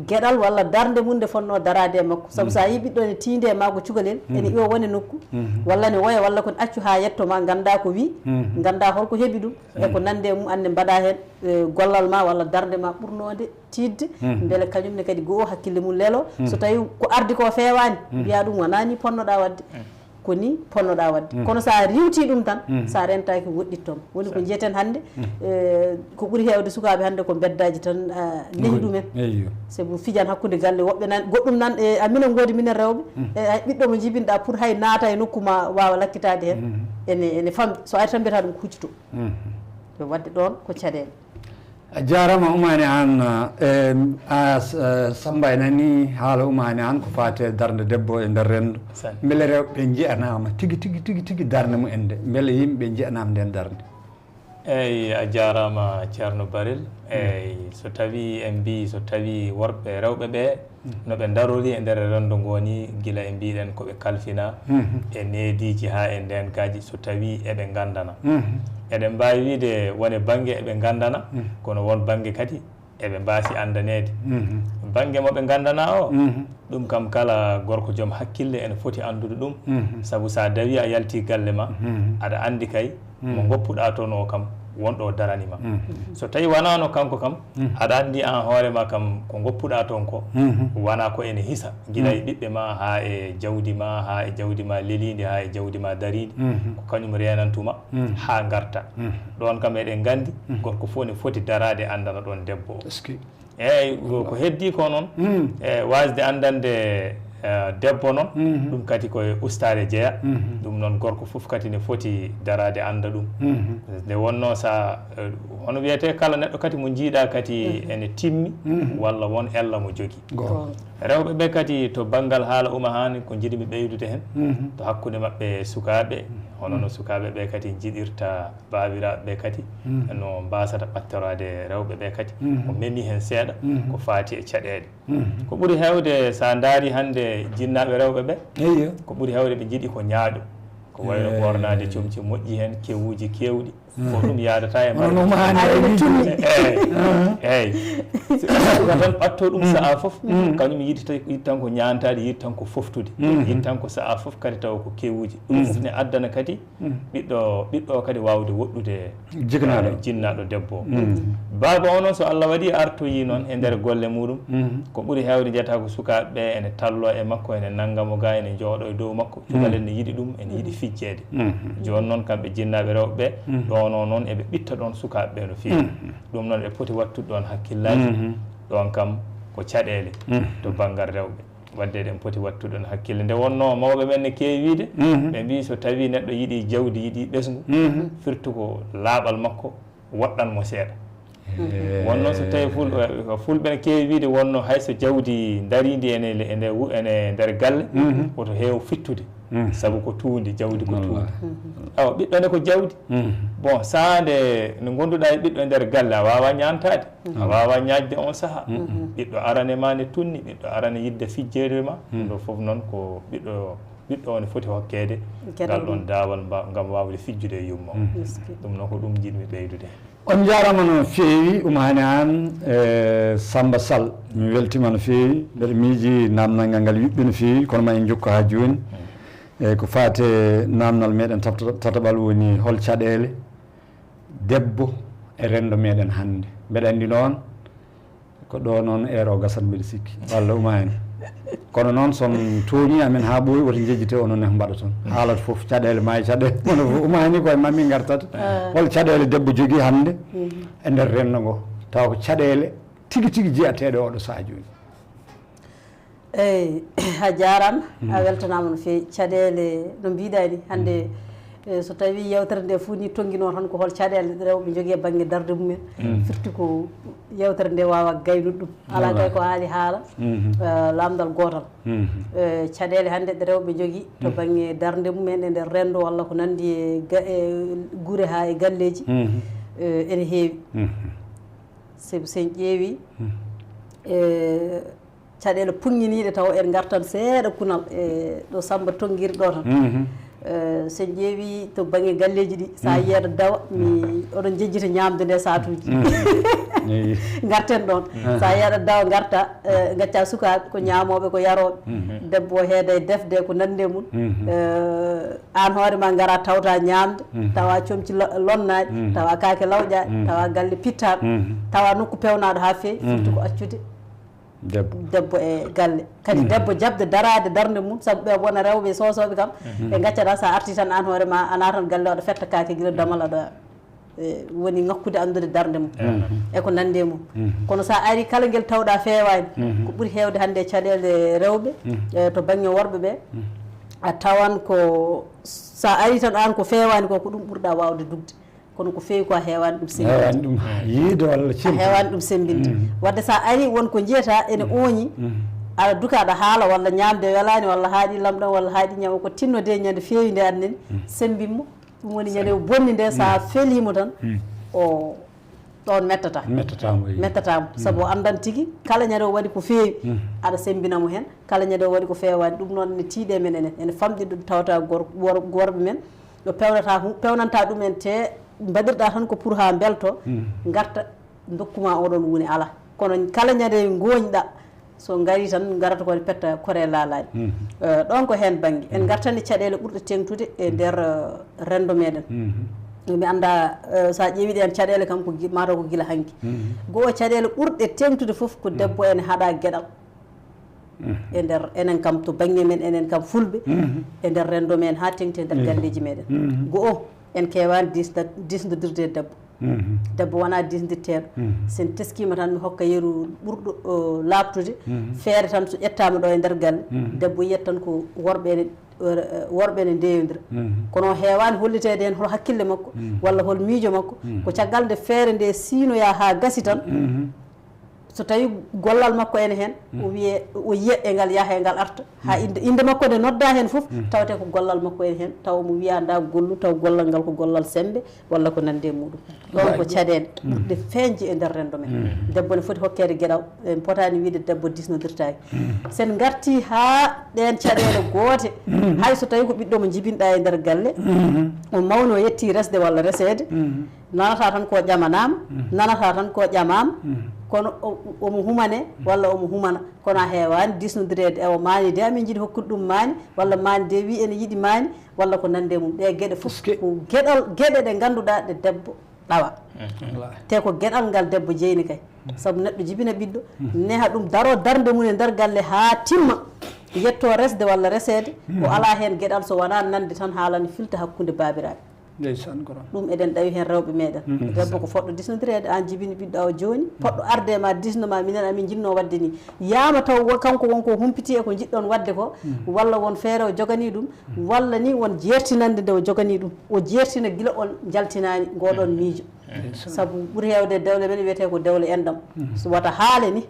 geɗal walla darnde mum nde fotnoo daraade e makko. Sabu so a yii ɓiɗɗo ene tiinde e ma ko cukalel, ene iwa wone nokku, walla ne woya, walla ko ne accu haa yetto ma, nganndaa ko wii, nganndaa hol ko heɓi ɗum, e ko nanndi e mum, aan ne mbaɗa heen, e, gollal ma walla darnde ma ɓurnoonde tiiɗde, mbele kañum ne kadi goo hakkille mum lelo. So tawi ko ardi ko feewaani, mbiya ɗum wonaa ni ponnoɗaa waɗde. Ko ni ponnoɗaa waɗde. Kono so a riiwtii ɗum tan, so a rentaaki, woɗɗittooma. Woni ko njiyeten hannde, eh, ko ɓuri heewde sukaaɓe hannde ko mbeddaaji tan, ah, nehi ɗumen. Sabu fijan hakkunde galle, woɓɓe nan, goɗɗum nan, e, a minen ngoodi minen rewɓe, e, hay ɓiɗɗo mo njibinɗaa pour hay naata e nokku ma waawa lakkitaade heen, ene, ene famɗi. So ari tan mbiyata ɗum ko huccito. Ɗum waɗde ɗoon ko caɗeele. A jaaraama Umaani Aan, eh, a, eh, Samba e nani haala Umaani Aan ko faati e darnde debbo e nder renndo. Mbele rewɓe njiyanaama tigi, tigi, tigi, tigi darnde mumen nde? Mbele yimɓe njiyanaama ndeen darnde? Eeyi, a jaaraama Ceerno Barel. Eeyi, so tawii en mbii, so tawii worɓe, rewɓe ɓee, no ɓe ndarori e nder renndo ngoo nii, gila e mbiiɗen ko ɓe kalfinaa e neediiji haa e ndeenkaaji, so tawii eɓe nganndana. Eɗen mbaawi wiyde won e bannge eɓe nganndana, kono won bannge kadi eɓe mbaasi anndaneede. Bannge mo ɓe nganndana o, ɗum kam kala gorko joom hakkille ene foti anndude ɗum, sabu so a dawii a yaltii galle ma, aɗa anndi kay mo ngoppuɗaa toon o kam, won ɗo darani ma. So tawii wanaano kanko kam, aɗa anndi aan hoore ma kam, ko ngoppuɗaa toon ko, wonaa ko ene hisa, gila e ɓiɓɓe ma, haa e jawdi ma, haa e jawdi ma leliindi, haa e jawdi ma dariindi, ko kañum reenantuma haa ngarta. Ɗoon kam eɗen nganndi, gorko fof ne foti daraade anndana ɗoon debbo o. Eeyi, ko, ko heddii ko noon, e waasde anndande, e, debbo noon, ɗum kadi ko e ustaare jeya. Ɗum noon, gorko fof kadi ne foti daraade annda ɗum. Nde wonnoo sa, e, hono wiyetee, kala neɗɗo kadi mo njiiɗaa kadi ene timmi, walla won ella mo jogii. Rewɓe ɓe kadi, to banngal haala Umaani Aan, ko njiɗmi ɓeydude heen, to hakkunde maɓɓe sukaaɓe, hono no sukaaɓe ɓe kadi njiɗirta baabiraaɓe ɓe kadi, no mbaasata ɓattoraade rewɓe ɓe kadi. O memi heen seeɗa, ko faati e caɗeele. Ko ɓuri heewde, so a ndaari hannde jinnaaɓe rewɓe ɓe, ko ɓuri heewde ɓe njiɗi ko ñaaɗo. Ko wayno ɓoornaade comci moƴƴi heen, kewuuji keewɗi. Ko ɗum yaadata e maɓɓe. Eeyi, eeyi. Suka tan ɓatto ɗum sa'a fof, kañum yiɗi tan, yiɗi tan ko ñaantaade, yiɗi tan ko foftude. Yiɗi tan ko sa'a fof kadi tawa ko kewuuji. Ɗum fof ne addana kadi ɓiɗɗo, ɓiɗɗo o kadi waawde woɗɗude jinnaaɗo debbo o. Baaba o noon, so Allah waɗi artoyii noon e nder golle muɗum, ko ɓuri heewde njiyata ko sukaaɓe ɓe ene tallo e makko, ene nannga mo ga, ene njooɗo e dow makko. Cukalel ne yiɗi ɗum, ene yiɗi fijjeede. Jooni noon, kamɓe jinnaaɓe rewɓe ɓe, ɗoon o noon eɓe ɓitta ɗoon sukaaɓe ɓe no feewi. Ɗum noon eɓe poti wattude ɗoon hakkillaaji. Ɗoon kam ko caɗeele to banngal rewɓe. Waɗde eɗen poti wattude ɗoon hakkille. Nde wonnoo mawɓe men ne keewi wiyde, ɓe mbii so tawii neɗɗo yiɗi jawdi, yiɗi ɓesngu, firti ko laaɓal makko woɗɗan mo seeɗa. Wonnoo so tawii ful-, fulɓe ne keewi wiyde wonnoo hay so jawdi ndariindi ene, ene wu-, ene nder galle, woto heew fittude, sabu ko tuundi, jawdi ko tuundi. Awa, ɓiɗɗo ne ko jawdi. Bon, sahaa nde, nde ngonduɗaa e ɓiɗɗo e nder galle, a waawaa ñaantaade. A waawaa ñaajde on sahaa. Ɓiɗɗo arane ma ne tunni, ɓiɗɗo arane yiɗde fijjeede ma. Ɗum ɗo fof noon ko ɓiɗɗo, ɓiɗɗo o ne foti hokkeede ngal ɗoon daawal mba-, ngam waawde fijjude e yumma o. Ɗum noon ko ɗum njiɗmi ɓeydude. On njaaraama no feewi, Umaani Aan, e Samba Sall. Mi weltiima no feewi. Mbeɗa miiji naamnal ngal ngal yuɓɓi no feewi, kono ma en njokku haa jooni. E ko faati e naamnal meɗen tata-, tataɓal woni hol caɗeele debbo e renndo meɗen hannde. Mbeɗa anndi noon, ko ɗo noon eero gasat mbeɗa sikki, walla Umaani. Kono noon, so on tooñii amen haa ɓooyi, woto njejjite onon ne mbaɗa toon. Haalata fof caɗeele, maayi caɗeele, kono fof Umaani koye ma min ngartata. Hol caɗeele debbo jogii hannde e nder renndo ngo? Tawa ko caɗeele tigi tigi jiyateeɗe oɗo sahaa jooni. Eeyi, a jaaraama, a weltanaama no feewi. Caɗeele, no mbiɗaa ni, hannde, eh, so tawii yeewtere nde fof ni tonnginoo tan ko hol caɗeele ɗe rewɓe njogii e bannge darnde mumen, firti ko yeewtere nde waawaa gaynude ɗum. Alaa kay ko haali haala, eh, laamndal gootal. Eh, caɗeele hannde ɗe rewɓe njogii to bannge darnde mumen e nder renndo walla ko nanndi e ga-, e gure haa e galleeji, eh, ene heewi. Sabu so en ƴeewii, eh, caɗeele puŋŋiniiɗe taw en ngartan seeɗa kunal e ɗo Samba tonngiri ɗo tan. Eh, so en ƴeewi to bannge galleeji ɗi, so a yiyaɗo dawa, mi, oɗon njejjita ñaamde nde saatuuji. Ngarten ɗoon. So a yiyaɗo dawa, ngarta, eh, ngacca sukaaɓe, ko ñaamooɓe, ko yarooɓe. Debbo o heeda e defde, ko nande mum. Eh, aan hoore ma ngara tawta ñaamde, tawa comci lo-, lonnaaɗi, tawa kaake lawƴaaɗi, tawa galle pittaaɗo, tawa nokku pewnaaɗo haa feewi, firti ko accude. Debbo e galle. Kadi debbo jaɓde daraade darnde mum, sabu ɓe wona rewɓe soosooɓe kam, ɓe ngaccataa, so a artii tan aan hoore ma, a naatan galle, aɗa fetta kaake gila damal, aɗa, e, woni ŋakkude anndude darnde mum. E ko nanndi e mum. Kono so a arii, kala ngel tawɗaa feewaani, ko ɓuri heewde hannde e caɗeele rewɓe, e, to bannge worɓe ɓe, a tawan ko, so a arii tan aan ko feewaani ko, ko ɗum ɓurɗaa waawde dugde. Kono ko feewi ko a heewaani ɗum sembinde. Heewaani ɗum yiide walla a cemmbinde. Heewaani ɗum sembinde. Wadde so a arii, won ko njiyataa ene ooñi, aɗa duka, aɗa haala, walla ñaamde welaani, walla haaɗi lamɗam, walla haaɗi ñaama, ko tinnodee ñande feewi nde aɗa nani, semmbin mo. Ɗum woni ñande o bonni nde, so a feliimo tan, o, ɗoon mettataa. Mettataa mo, eey. Mettataa mo. Sabu o anndan tigi, kala ñande o waɗi ko feewi, aɗa semmbina mo heen. Kala ñande o waɗi ko feewaani. Ɗum noon ene tiiɗi e men enen. Ene famɗi ɗum tawata gor-, wor-, worɓe men. Ɗo pewnata hu-, pewnanta ɗum en te mbaɗirɗa tan ko pour haa mbelto, ngarta, ndokku ma oɗon woni alaa. Kono kala ñande ngooñɗa, so ngarii tan, ngarata ko petta kore laalaaɗi. Eh, ɗoon ko heen bannge. En ngartani caɗeele ɓurɗe teeŋtude e nder, eh, renndo meɗen. Mi annda, eh, so a ƴeewi ɗeen caɗeele kam ko gi-, mataw ko gila hanki. Goo, caɗeele ɓurɗe teeŋtude fof ko debbo ene haɗa geɗal. E nder, enen kam to bannge men, enen kam fulɓe, e nder renndo men haa teeŋti e nder galleeji meɗen. Goo, en keewaani diisda-, diisndodirde e debbo. Debbo wonaa diisndirteeɗo. So en teskiima tan, mi hokka yeru ɓurɗo, o, laaɓtude. Feere tan so ƴettaama ɗo e nder galle, debbo yiyat tan ko worɓe ene, eh, worɓe ene ndeeyondira. Kono o heewaani holliteede heen hol hakkille makko, walla hol miijo makko. Ko caggal nde feere nde siinoyaa haa gasi tan, so tawi gollal makko ene heen, o wiye, o yiya e ngal yaha e ngal arta, haa innde, innde makko nde nodda heen fof, tawte ko gollal makko ene heen, taw omo wiya nda gollu, taw gollal ngal ko gollal semmbe, walla ko nanndi e muɗum. Ɗoon ko caɗeele ɓurɗe feeñde e nder renndo men. Debbo ne foti hokkeede geɗal, en potaani wiide debbo diisnondirtaaki. So en ngartii haa ɗeen caɗeele goote, hay so tawi ko ɓiɗɗo mo njibinɗa e nder galle, o mawni, o yetti resde walla reseede, nanataa tan ko ƴamanaama, nanataa tan ko ƴamaama, kono o, omo humane walla omo humana. Kono a heewaani diisnondireede, ewa, maani de amin njiɗi hokkude ɗum maani, walla maani de wi ene yiɗi maani, walla ko nanndi e mum. Ɗee geɗe fof ko geɗal, geɗe ɗe ngannduɗaa ɗe debbo ɗawa. Te ko geɗal ngal debbo jeyni kay. Sabu neɗɗo jibina ɓiɗɗo, neha ɗum, daro darnde mum e nder galle haa timma, yetto resde walla reseede, o alaa heen geɗal so wonaa nande tan haala ne filta hakkunde baabiraaɓe. Ndeysaan, ko ɗum eɗen ɗawi heen rewɓe meɗen. Debbo ko fotɗo diisnondireede, aan jibini ɓiɗɗo awa jooni, fotɗo arde e ma, diisno ma, minen amin njinnoo waɗde nii. Yaama taw wo-, kanko won ko humpiti e ko njiɗɗon waɗde ko, walla won feere o joganii ɗum, walla nii won jeertinannde nde o joganii ɗum. O jeertina gila on njaltinaani ngooɗoon miijo. Sabu ɓuri heewde e dewle men wiyetee ko dewle enɗam. So wata haale ni,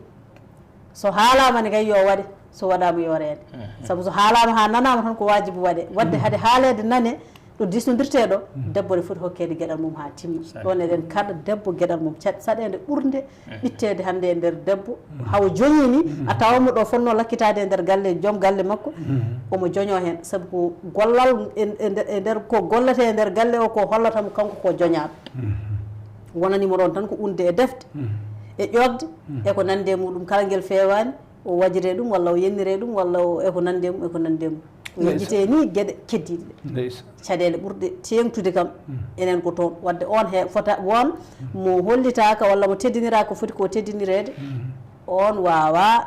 so haalaama ne kay yo waɗe, so waɗaama yo reede. Sabu so haalaama haa nanaama tan ko waajibu waɗe. Waɗde hade haaleede nane ɗo diisnondirtee ɗo, debbo ne foti hokkeede geɗal mum haa timma. Ɗoon eɗen kaɗa debbo geɗal mum. Caɗ-, saɗeende ɓurnde ɓitteede hannde e nder debbo, hawo joñii ni, a tawa mo ɗo fotnoo lakkitaade e nder galle, joom galle makko, omo joñoo heen. Sabu ko gollal e, e nder, e nder ko golletee e nder galle o, ko hollata mo kanko ko joñaaɗo. Wonani mo ɗoon tan ko unde e defte, e ƴoogde, e ko nanndi e muɗum. Kala ngel feewaani, o wajiree ɗum, walla o yenniree ɗum, walla o, e ko nanndi e mum, e ko nanndi e mum. O yejjitee ni geɗe keddiiɗe ɗe. Caɗeele ɓurɗe teeŋtude kam, enen ko toon. Waɗde oon he fota, won mo hollitaaka walla mo teddiniraaka ko foti ko teddinireede, oon waawaa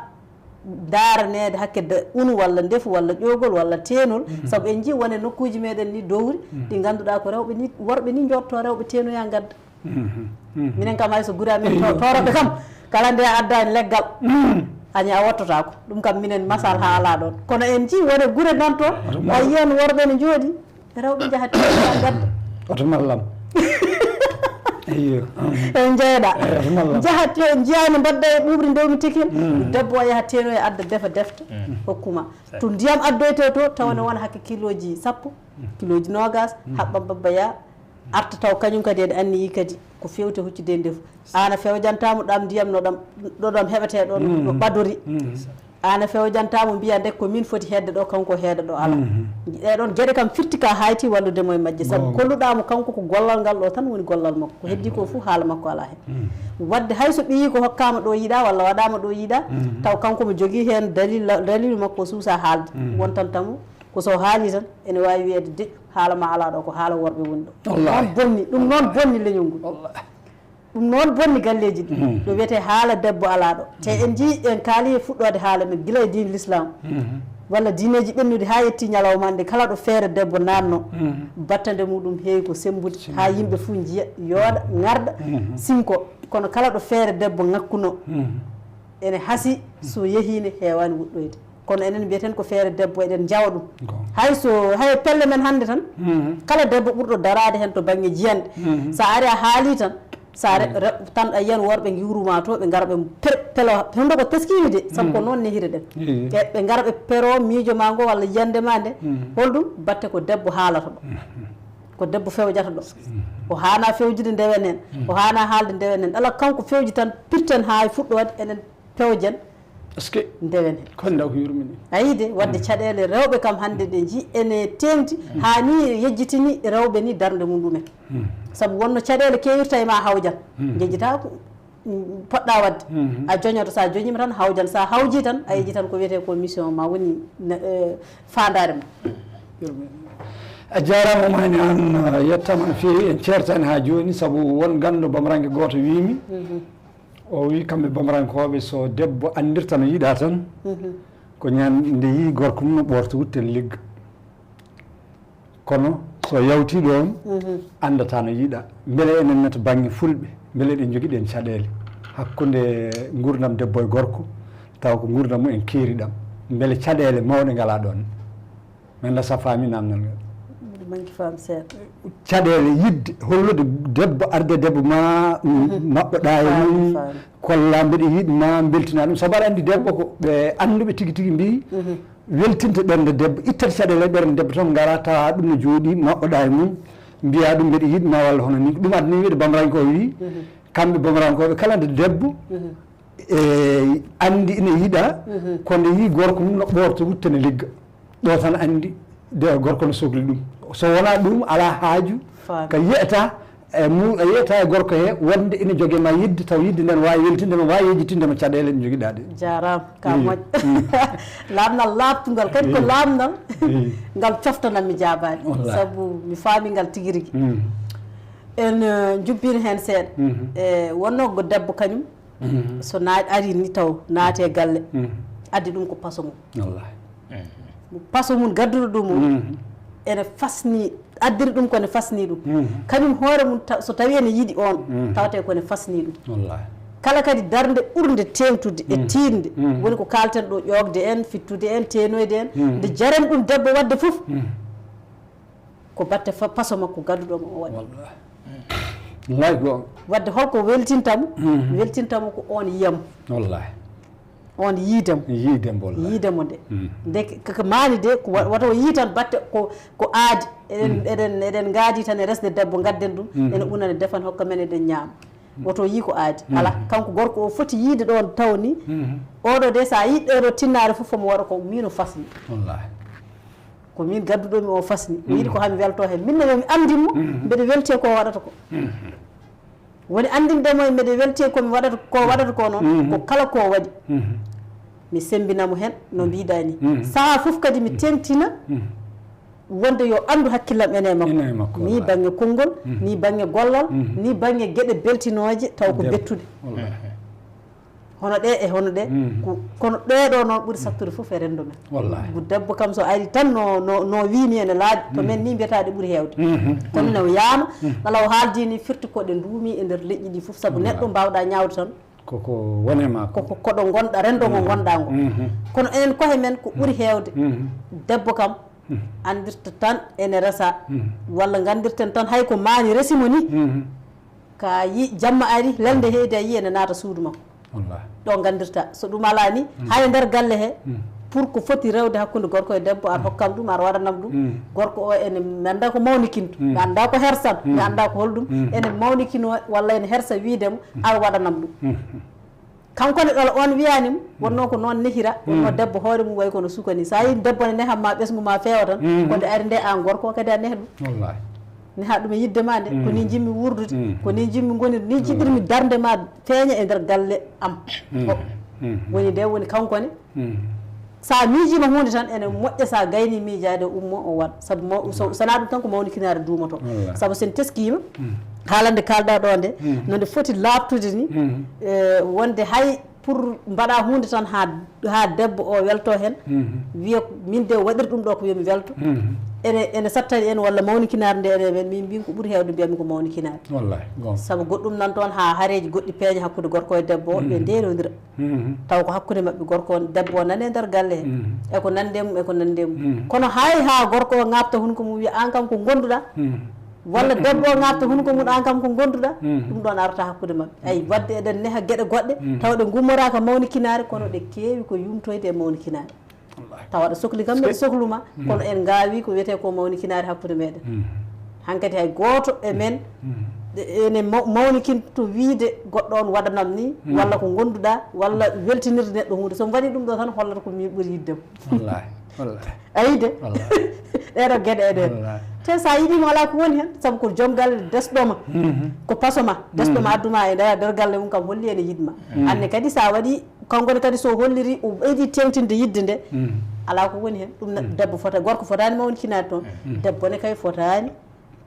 ndaaraneede hakke de-, unu walla ndefu walla ƴoogol walla teenol. Sabu en njii won e nokkuuji meɗen ni dowri, ɗi ngannduɗaa ko rewɓe ni, worɓe ni njooɗotoo rewɓe teenoya ngadda. Minen kam hay so guri amen to-, tooroɓe kam, kala nde a addaani leggal, añi a wottotaako. Ɗum kam minen masal haa alaa ɗoon. Kono en njii won e gure nan toon, a yiyan worɓe ne njooɗi, rewɓe njaha teenoya ngadda. Oto mallam. Iyo. En njeeɗa. Oto mallam. Njaha te-, njiyaa no mbadda e ɓuuɓri ndewmi tekin. Debbo o yaha teenoya adda defa defte, hokkuma. To ndiyam addoyte to, tawa ne wona hakke kilooji sappo, kilooji noogas, haɓɓa babba yaa, arta taw kañum kadi ene anniyi kadi ko feewte huccude e ndefu. Aan a fewjantaa mo ɗam ndiyam no ɗam, ɗo ɗam heɓetee ɗoon, no ɓadori. Aan a fewjantaa mo mbiya nde ko min foti heedde ɗo, kanko heeda ɗo, alaa. Ɗee ɗoon geɗe kam firti ka haayti wallude mo e majje, sabu kolluɗaa mo kanko ko gollal ngal ɗo tan woni gollal makko. Ko heddii ko fof haala makko alaa heen. Waɗde hay so ɓiyiiko hokkaama ɗo yiɗaa walla waɗaama ɗo yiɗaa, taw kanko mo jogii heen dalil, dalilu makko o suusaa haalde. Wontan tan ko so haali tan ene waawi wiyeede deƴƴu, haala ma alaa ɗo, ko haala worɓe woni ɗo. Wallaahi. Noon bonni, ɗum noon bonni leñol ngol. Wallaahi. Ɗum noon bonni galleeji ɗi. Ɗo wiyetee haala debbo alaa ɗo. Te en njii, en kaali e fuɗɗoode haala men gila e diine l'islam. Walla diineeji ɓennuɗi haa yetti ñalawma hannde, kala ɗo feere debbo naatno, battande muɗum heewi ko semmbude, haa yimɓe fuu njiya, yooɗa, ŋarɗa, sinko. Kono kala ɗo feere debbo ŋakkuno, ene hasi so yehiino heewaani woɗɗoyde. Kono enen mbiyeten ko feere debbo, eɗen njawa ɗum. Hay so, hay pelle men hannde tan, kala debbo ɓurɗo daraade heen to bannge jiyannde, so a ari a haali tan, so a re-, re-, tan a yiyan worɓe ngiwru ma to, ɓe ngara ɓe per-, pelo, hondo ko teskiimi de, sabu ko noon nehiri ɗen. Ɓe, ɓe ngara ɓe pero miijo ma ngo walla yiyannde ma nde, holɗum batte ko debbo haalata ɗo. Ko debbo fewjata ɗo. O haana fewjude ndewen heen, o haana haalde ndewen heen. Ala kanko fewji tan pirten haa e fuɗɗoode, enen pewjen. Est-ce que ndewen heen. Ko ndaw ko yurmini. A yii de, waɗde caɗeele rewɓe kam hannde ɗe njii ene teeŋti, haa ni yejjitini rewɓe ni darnde mum ɗumen. Sabu wonno caɗeele keewirta e ma hawjan. Njejjita ko, mm, poɗɗa waɗde. A joñoto, so a joñiima tan hawjan, so a hawji tan a yejji tan ko wiyetee ko mission ma woni ne-, eh, faandaare ma. A jaaraama Oumani, aan, uh, yettaama no feewi, en ceertaani haa jooni, sabu won ganndo bamranke gooto wiimi, o wii kamɓe bamrankooɓe so debbo anndirta no yiɗaa tan, ko ñande yii gorko mum no ɓoorta wutte ligga. Kono so yawtii ɗoon, anndata no yiɗaa. Mbele enen ne to bannge fulɓe, mbele eɗen njogii ɗeen caɗeele hakkunde nguurndam debbo e gorko, tawa ko nguurndam mum en keeriɗam. Mbele caɗeele mawɗe ngalaa ɗoon? Mi anndaa so a faamii naamnal ngal. Mbeɗa manki faam seeɗa. Caɗeele yiɗde, hollude debbo, arde debbo ma, maɓɓoɗaa e mum, kolla mbeɗa yiɗ ma, mbeltinaa ɗum. Sabu aɗa anndi debbo ko ɓe annduɓe tigi tigi mbii, weltinte ɓernde debbo, ittat caɗeele e ɓernde debbo tan, ngara tawa ɗum no jooɗii, maɓɓoɗaa e mum, mbiyaa ɗum mbeɗa yiɗ ma walla hono nii. Ɗum addi nii wiyde bamranke o wii, kamɓe bamrankooɓe kala nde debbo e anndi ina yiɗaa, ko nde yii gorko mum no ɓoorta wutte ne ligga. Ɗo tan anndi de gorko no sokli ɗum. So wonaa ɗum, alaa haaju ka yiyata e mu-, a yiyata e gorko he wonde ina jogee ma yiɗde, taw yiɗde nden waawi weltinde ma, waawi yejjitinde ma caɗeele ɗe njogiɗaa ɗe. Jaaraama, ka moƴƴo. Laamnal laaɓtungal kadi ko laamnal ngal coftanam mi jaabaani. Wallaahi. Sabu mi faami ngal tigi rigi. En, eh, njubbino heen seeɗa. E wonno go debbo kañum, so na-, ari ni taw naati e galle, addi ɗum ko paso mum. Wallaahi. Paso mum gadduɗo ɗum o, ene fasni, addiri ɗum ko ne fasni ɗum. Kañum hoore mum ta-, so tawi ene yiɗi on, tawate ko ne fasni ɗum. Wallaahi. Kala kadi darnde ɓurnde teeŋtude e tiiɗnde, woni ko kaalten ɗo, ƴoogde en, fittude en, teenoyde en, nde jaren ɗum debbo waɗde fof, ko batte fa-, paso makko gadduɗo mo o waɗi. Wallaahi. Wallaahi goonga. Waɗde holko weltinta mo? Weltinta mo ko on yiyam. Wallaahi. On yiide mo. Yiide mo, wallaahi. Yiide mo de. Nde k-, k-, maani de, ko wa-, wata o yii tan batte ko, ko aadi. Eɗen, eɗen, eɗen ngaadi tan e resde debbo, ngadden ɗum, ene una ne defan hokka men eɗen ñaama. Woto o yii ko aadi. Alaa, kanko gorko o foti yiide ɗoon taw ni, oɗo de, so a yiɗɗo ɗo tinnaare fof, omo waɗa ko miino fasni. Wallaahi. Ko min gadduɗo mi o fasni. O yiɗi ko hami welto heen. Min ne mi anndin mo, mbeɗa welti e ko waɗata ko. Woni anndinde mo e mbeɗa welti e ko mi waɗata, ko waɗata ko noon, ko kala ko waɗi. Mi semmbina mo heen, no mbiɗa ni. Sahaa fof kadi mi teeŋtina wonde yo anndu hakkillam ene e makko. Ene e makko, ni wallaahi. Bannge konngol, ni bannge gollal, ni bannge geɗe beltinooje, taw ko bettuɗe. Wallaahi. Hono ɗe e hono ɗe, ko, kono ɗee ɗo noon ɓuri sattude fof e renndo men. Wallaahi. Ko debbo kam so ari tan no, no, no wiimi ene laaɓi, to men ni mbiyata ɗe ɓuri heewde. Kono ne o yaama, kala o haaldi ni firti ko ɗe nduumi e nder leƴƴi ɗi fof, sabu neɗɗo mbaawɗa ñaawde tan. Koko wone ma ko. Koko koɗo ngonɗa, renndo ngo ngonɗa ngo. Kono enen koye men ko ɓuri heewde. Debbo kam anndirta tan ene resa, walla nganndirten tan hay ko maani resi mo ni. Ka yi-, jamma ari, lelnde heydi a yii ene naata suudu makko. Wallaahi. Ɗo nganndirta, so ɗum alaa ni, hay e nder galle he, pour ko foti rewde hakkunde gorko e debbo, ar hokkam ɗum, ar waɗanam ɗum. Gorko o ene, mi annda ko mawnikinto, mi annda ko hersan, mi annda ko holɗum, ene mawnikino walla ene hersa wiide mo, ar waɗanam ɗum. Kanko ne ɗola on wiyaani mo, wonno ko noon nehira, wonno debbo hoore mum wayi kono suka ni. So a yii debbo ne nehan ma ɓesngu ma feewa tan, ko nde ari nde aan gorko o kadi a neha ɗum. Wallaahi. Neha ɗum e yiɗde ma nde, ko ni njimmi wuurdude, ko ni njimmi ngonirde, ni jiɗirmi darnde ma feeña e nder galle am. O woni nde woni kanko ne. So a miijiima huunde tan, ene moƴƴa so a gayni miijaade o ummo o waɗ. Sabu maw-, so, so wonaa ɗum tan ko mawnikinaare duumoto. Wallaahi. Sabu so en teskiima, Haalande kaalɗaa ɗo nde, no nde foti laaɓtude ni, eh, wonde hay pour mbaɗa huunde tan haa, haa debbo o welto heen, wiya min de waɗir ɗum ɗo ko yomi welto. Ene, ene sattani en walla mawnikinaare nde ene men, min mbin ko ɓuri heewde mbiyami ko mawnikinaare. Wallahi, goonga. Sabu goɗɗum nan toon haa hareeji goɗɗi peeña hakkunde gorko e debbo o, ɓe ndeelondira. Taw ko hakkunde maɓɓe gorko on, debbo o nane nder galle he. E ko nande mum, e ko nande mum. Kono hay haa gorko o ŋaabta hunko mum wiya aan kam ko ngonduɗa. Walla debbo o ŋaabta hunko mum aan kam ko ngonduɗa. Ɗum ɗon arata hakkunde maɓɓe. Ay, wadde eɗen neha geɗe goɗɗe, tawa ɗe ngummoraaka mawnikinaare, kono ɗe keewi ko yumtoyde e mawnikinaare. Tawa aɗa sokli kam mbeɗa soklu ma, kono en ngaawi ko wiyetee ko mawnikinaare hakkunde meɗen. Hankadi hay gooto e men ene maw- mawnikinto wiide goɗɗo on waɗanam ni, walla ko ngonduɗa, walla weltinirde neɗɗo huunde. So mi waɗi ɗum ɗo tan hollata ko min ɓuri yiddemo. Wallahi, wallahi. A yiide? Wallahi. Ɗeɗo geɗe eɗen. Wallahi. Te sa yiɗima ala ko woni hen, sabu ko joom galle desɗoma, ko pasoma, desɗoma adduma e nder, nder galle mum kam holli ene yiɗma. Anne kadi sa waɗi, kanko ne kadi so holliri o ɓeydi tengtinde yidde nde, ala ko woni hen. Ɗum ne debbo fota, gorko fotani mawnikinaade toon. Debbo ne kay fotani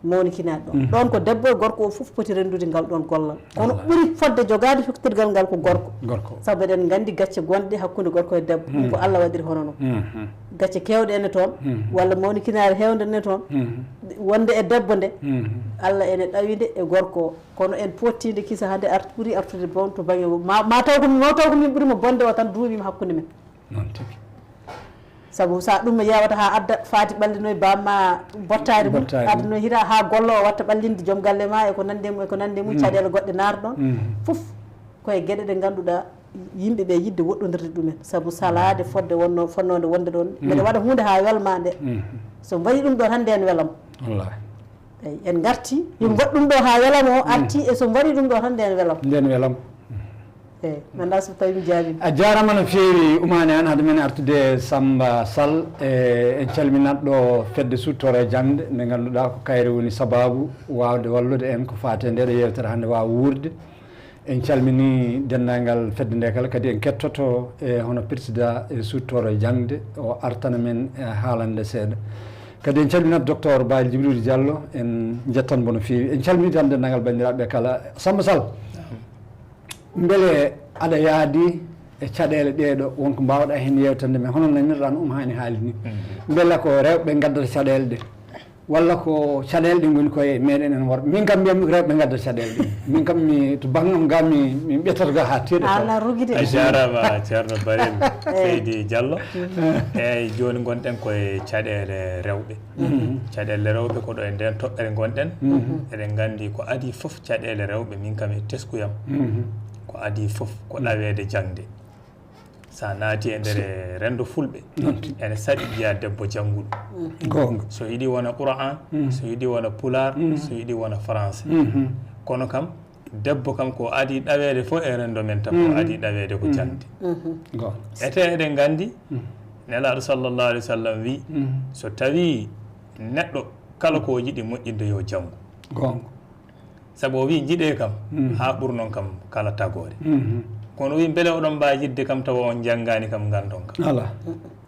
mawnikinaade ɗon. Ɗon ko debbo e gorko o fof poti renndude ngal ɗon gollal. Kono ɓuri fodde jogaade fiftirgal ngal ko gorko. Gorko. Sabu eɗen nganndi gacce gonɗe hakkunde gorko e debbo. Ɗum ko Allah waɗiri hono noon. Gacce keewɗe ene toon, walla mawnikinaare heewnde ne toon, wonde e debbo nde, Allah ene ɗawi nde e gorko o. Kono en pottinde kisa hannde art-, ɓuri artude boom to bannge o. Ma, ma taw ko, ma taw ko min ɓuri mo bonde o tan duumima hakkunde men. Noon tigi. Sabu sa ɗum yawata ha adda faati ɓallinoye bamma bottaari mum, Bottaari mum. Adda no hira ha gollo o watta ɓallinde joom galle ma e ko nande mum, e ko nande mum, caɗeele goɗɗe naata ɗon. Fof koye geɗe ɗe ngannduɗaa yimɓe ɓe yiɗde woɗɗondirde ɗumen. Sabu salaade fodde wonno, fonnode wonde ɗon, mbeɗa waɗa huunde ha welma nde. So mbaɗi ɗum ɗo tan nden welam. Wallahi. Eyi, en ngarti, yo mbaɗ ɗum ɗo ha welamo o arti, e so mbaɗi ɗum ɗo tan nden welam. Nden welam. Eyi, mi anndaa so tawi mi jaabiima. A jaaraama no feewi, Oumane Anne, hade men artude Samba Sall. E, en calminat ɗo fedde suttoro e jaŋde, nde ngannduɗaa ko kayre woni sabaabu waawde wallude en ko faati e ndeɗo yeewtere hannde waawa wuurde. En calmini denndaangal fedde nde kala, kadi en kettoto e hono président e suttoro e jaŋde, o artana men e haalande seeɗa. Kadi en calminat docteur Bayel Djibril Diallo, en njettan mo no feewi. En calmini tan denndaangal banndiraaɓe kala. Samba Sall, mbele aɗa yaadi e caɗeele ɗeɗo, won ko mbaawɗa heen yeewtande men, hono nanirɗaa no Oumane haali ni? Mbele ko rewɓe ngaddata caɗeele ɗe? Walla ko caɗeele ɗe ngoni koye meɗen en worɓe? Min kam mbiyammi ko rewɓe ngaddata caɗeele ɗe. Min kam mi, to banngam ga mi, mi ɓettata ga ha teeɗa. Ala rugi de. A jaaraama, Ceerno Barel Seydi Diallo. Eyi, jooni ngonɗen koye caɗeele rewɓe. Caɗeele rewɓe ko ɗo e nden toɓɓere ngonɗen. Eɗen nganndi ko adii fof caɗeele rewɓe, min kam e teskuyam, ko adii fof ko ɗaweede jaŋde. So a naati e nder renndo fulɓe, ene saɗi njiya debbo jannguɗo. Goonga. So yiɗi wona Qur'an, so yiɗi wona Pulaar, so yiɗi wona Français. Kono kam, debbo kam ko adii ɗaweede fof e renndo men tan, ko adii ɗaweede ko jaŋde. Goonga. Ete eɗen nganndi, Nelaaɗo sallallahu alaihi wa sallam wi, so tawi neɗɗo kala ko o yiɗi moƴƴinde yo janngu. Goonga. Sabu o wi, njiɗee kam, haa ɓurnon kam kala tagoore. Kono o wi, mbele oɗon mbaawi yiɗde kam tawa on njanngaani kam, nganndon kam? Alaa.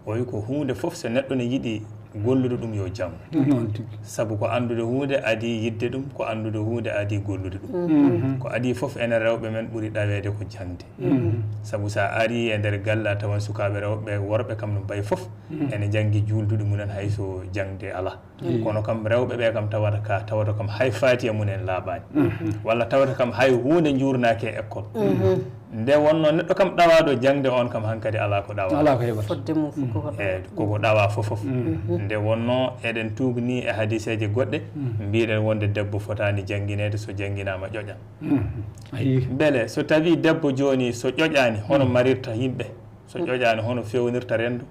O wi, ko huunde fof, so neɗɗo ne yiɗi gollude ɗum, yo janngu. Noon tigi. Sabu ko anndude huunde adii yiɗde ɗum, ko anndude huunde adii gollude ɗum. Ko adii fof, enen rewɓe men ɓuri ɗaweede ko jaŋde. Sabu so a arii e nder galle, a tawan sukaaɓe rewɓe, worɓe kam no mbayi fof, ene njanngi juulduɗe mumen hay so jaŋde alaa. Kono kam rewɓe ɓe kam tawata ka, tawata kam hay faatiya mumen laaɓaani. Walla tawata kam hay huunde njuurnaaki e école. Nde wonno neɗɗo kam ɗawaaɗo jaŋde on kam hankadi alaa ko ɗawaa. Alaa ko heɓata. Fodde mum fof ko hoɗo. E koko ɗawaa fof fof. Nde wonno eɗen tuugni e hadiseeje goɗɗe, mbiɗen wonde debbo fotaani janngineede, so jannginaama ƴoƴan. Ayi. Mbele so tawi debbo jooni so ƴoƴaani, hono marirta yimɓe? So ƴoƴaani, hono feewnirta renndo?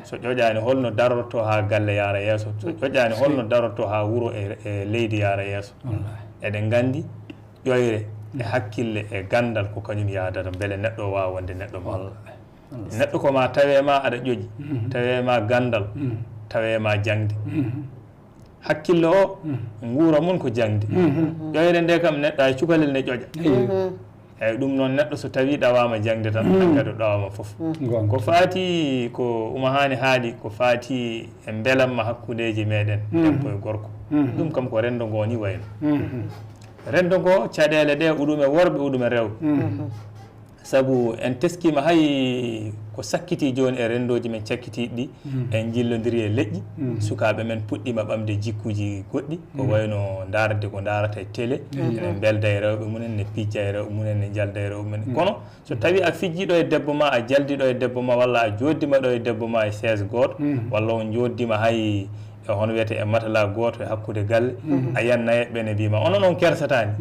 So ƴoƴaani, holno darorto haa galle yaara yeeso? So ƴoƴaani, holno darorto haa wuro e, e leydi yaara yeeso? Eɗen nganndi ƴoyre e hakkille e ganndal ko kañum yaadata mbele neɗɗo o waawa wonde neɗɗo mawɗo. Neɗɗo ko ma tawee ma aɗa ƴoƴi, tawee ma ganndal, tawee ma jaŋde. Hakkille o, nguura mum ko jaŋde. Ƴoyre nde kam neɗɗo hay cukalel ne ƴoƴa. Eyi. Eyi, ɗum noon neɗɗo so tawii ɗawaama jaŋde tan, hankadi o ɗawaama fof. Ko faati ko Oumane haali, ko faati e mbelamma hakkundeeji meɗen, debbo e gorko. Ɗum kam ko renndo ngo ni wayno. Renndo ngo, caɗeele ɗe, uɗum e worɓe, uɗum e rewɓe. Sabu en teskiima hay ko sakkiti jooni e renndooji men cakkitiiɗi ɗi, en njillondiri e leƴƴi. Sukaaɓe men puɗɗiima ɓamde jikkuuji goɗɗi, ko wayno ndaarde ko ndaarata e télé, ene mbelda e rewɓe mumen, ne pijja e rewɓe mumen, ne njalda e rewɓe mumen. Kono so tawii a fijjii ɗo e debbo ma, a jaldii ɗo e debbo ma, walla a jooɗdiima ɗo e debbo ma e chaise gooto, walla on njooɗdiima hay e hono wiyetee e matala gooto e hakkunde galle, a yiyan nayeeɓe ɓe ne mbiima, "Onon on kersataani,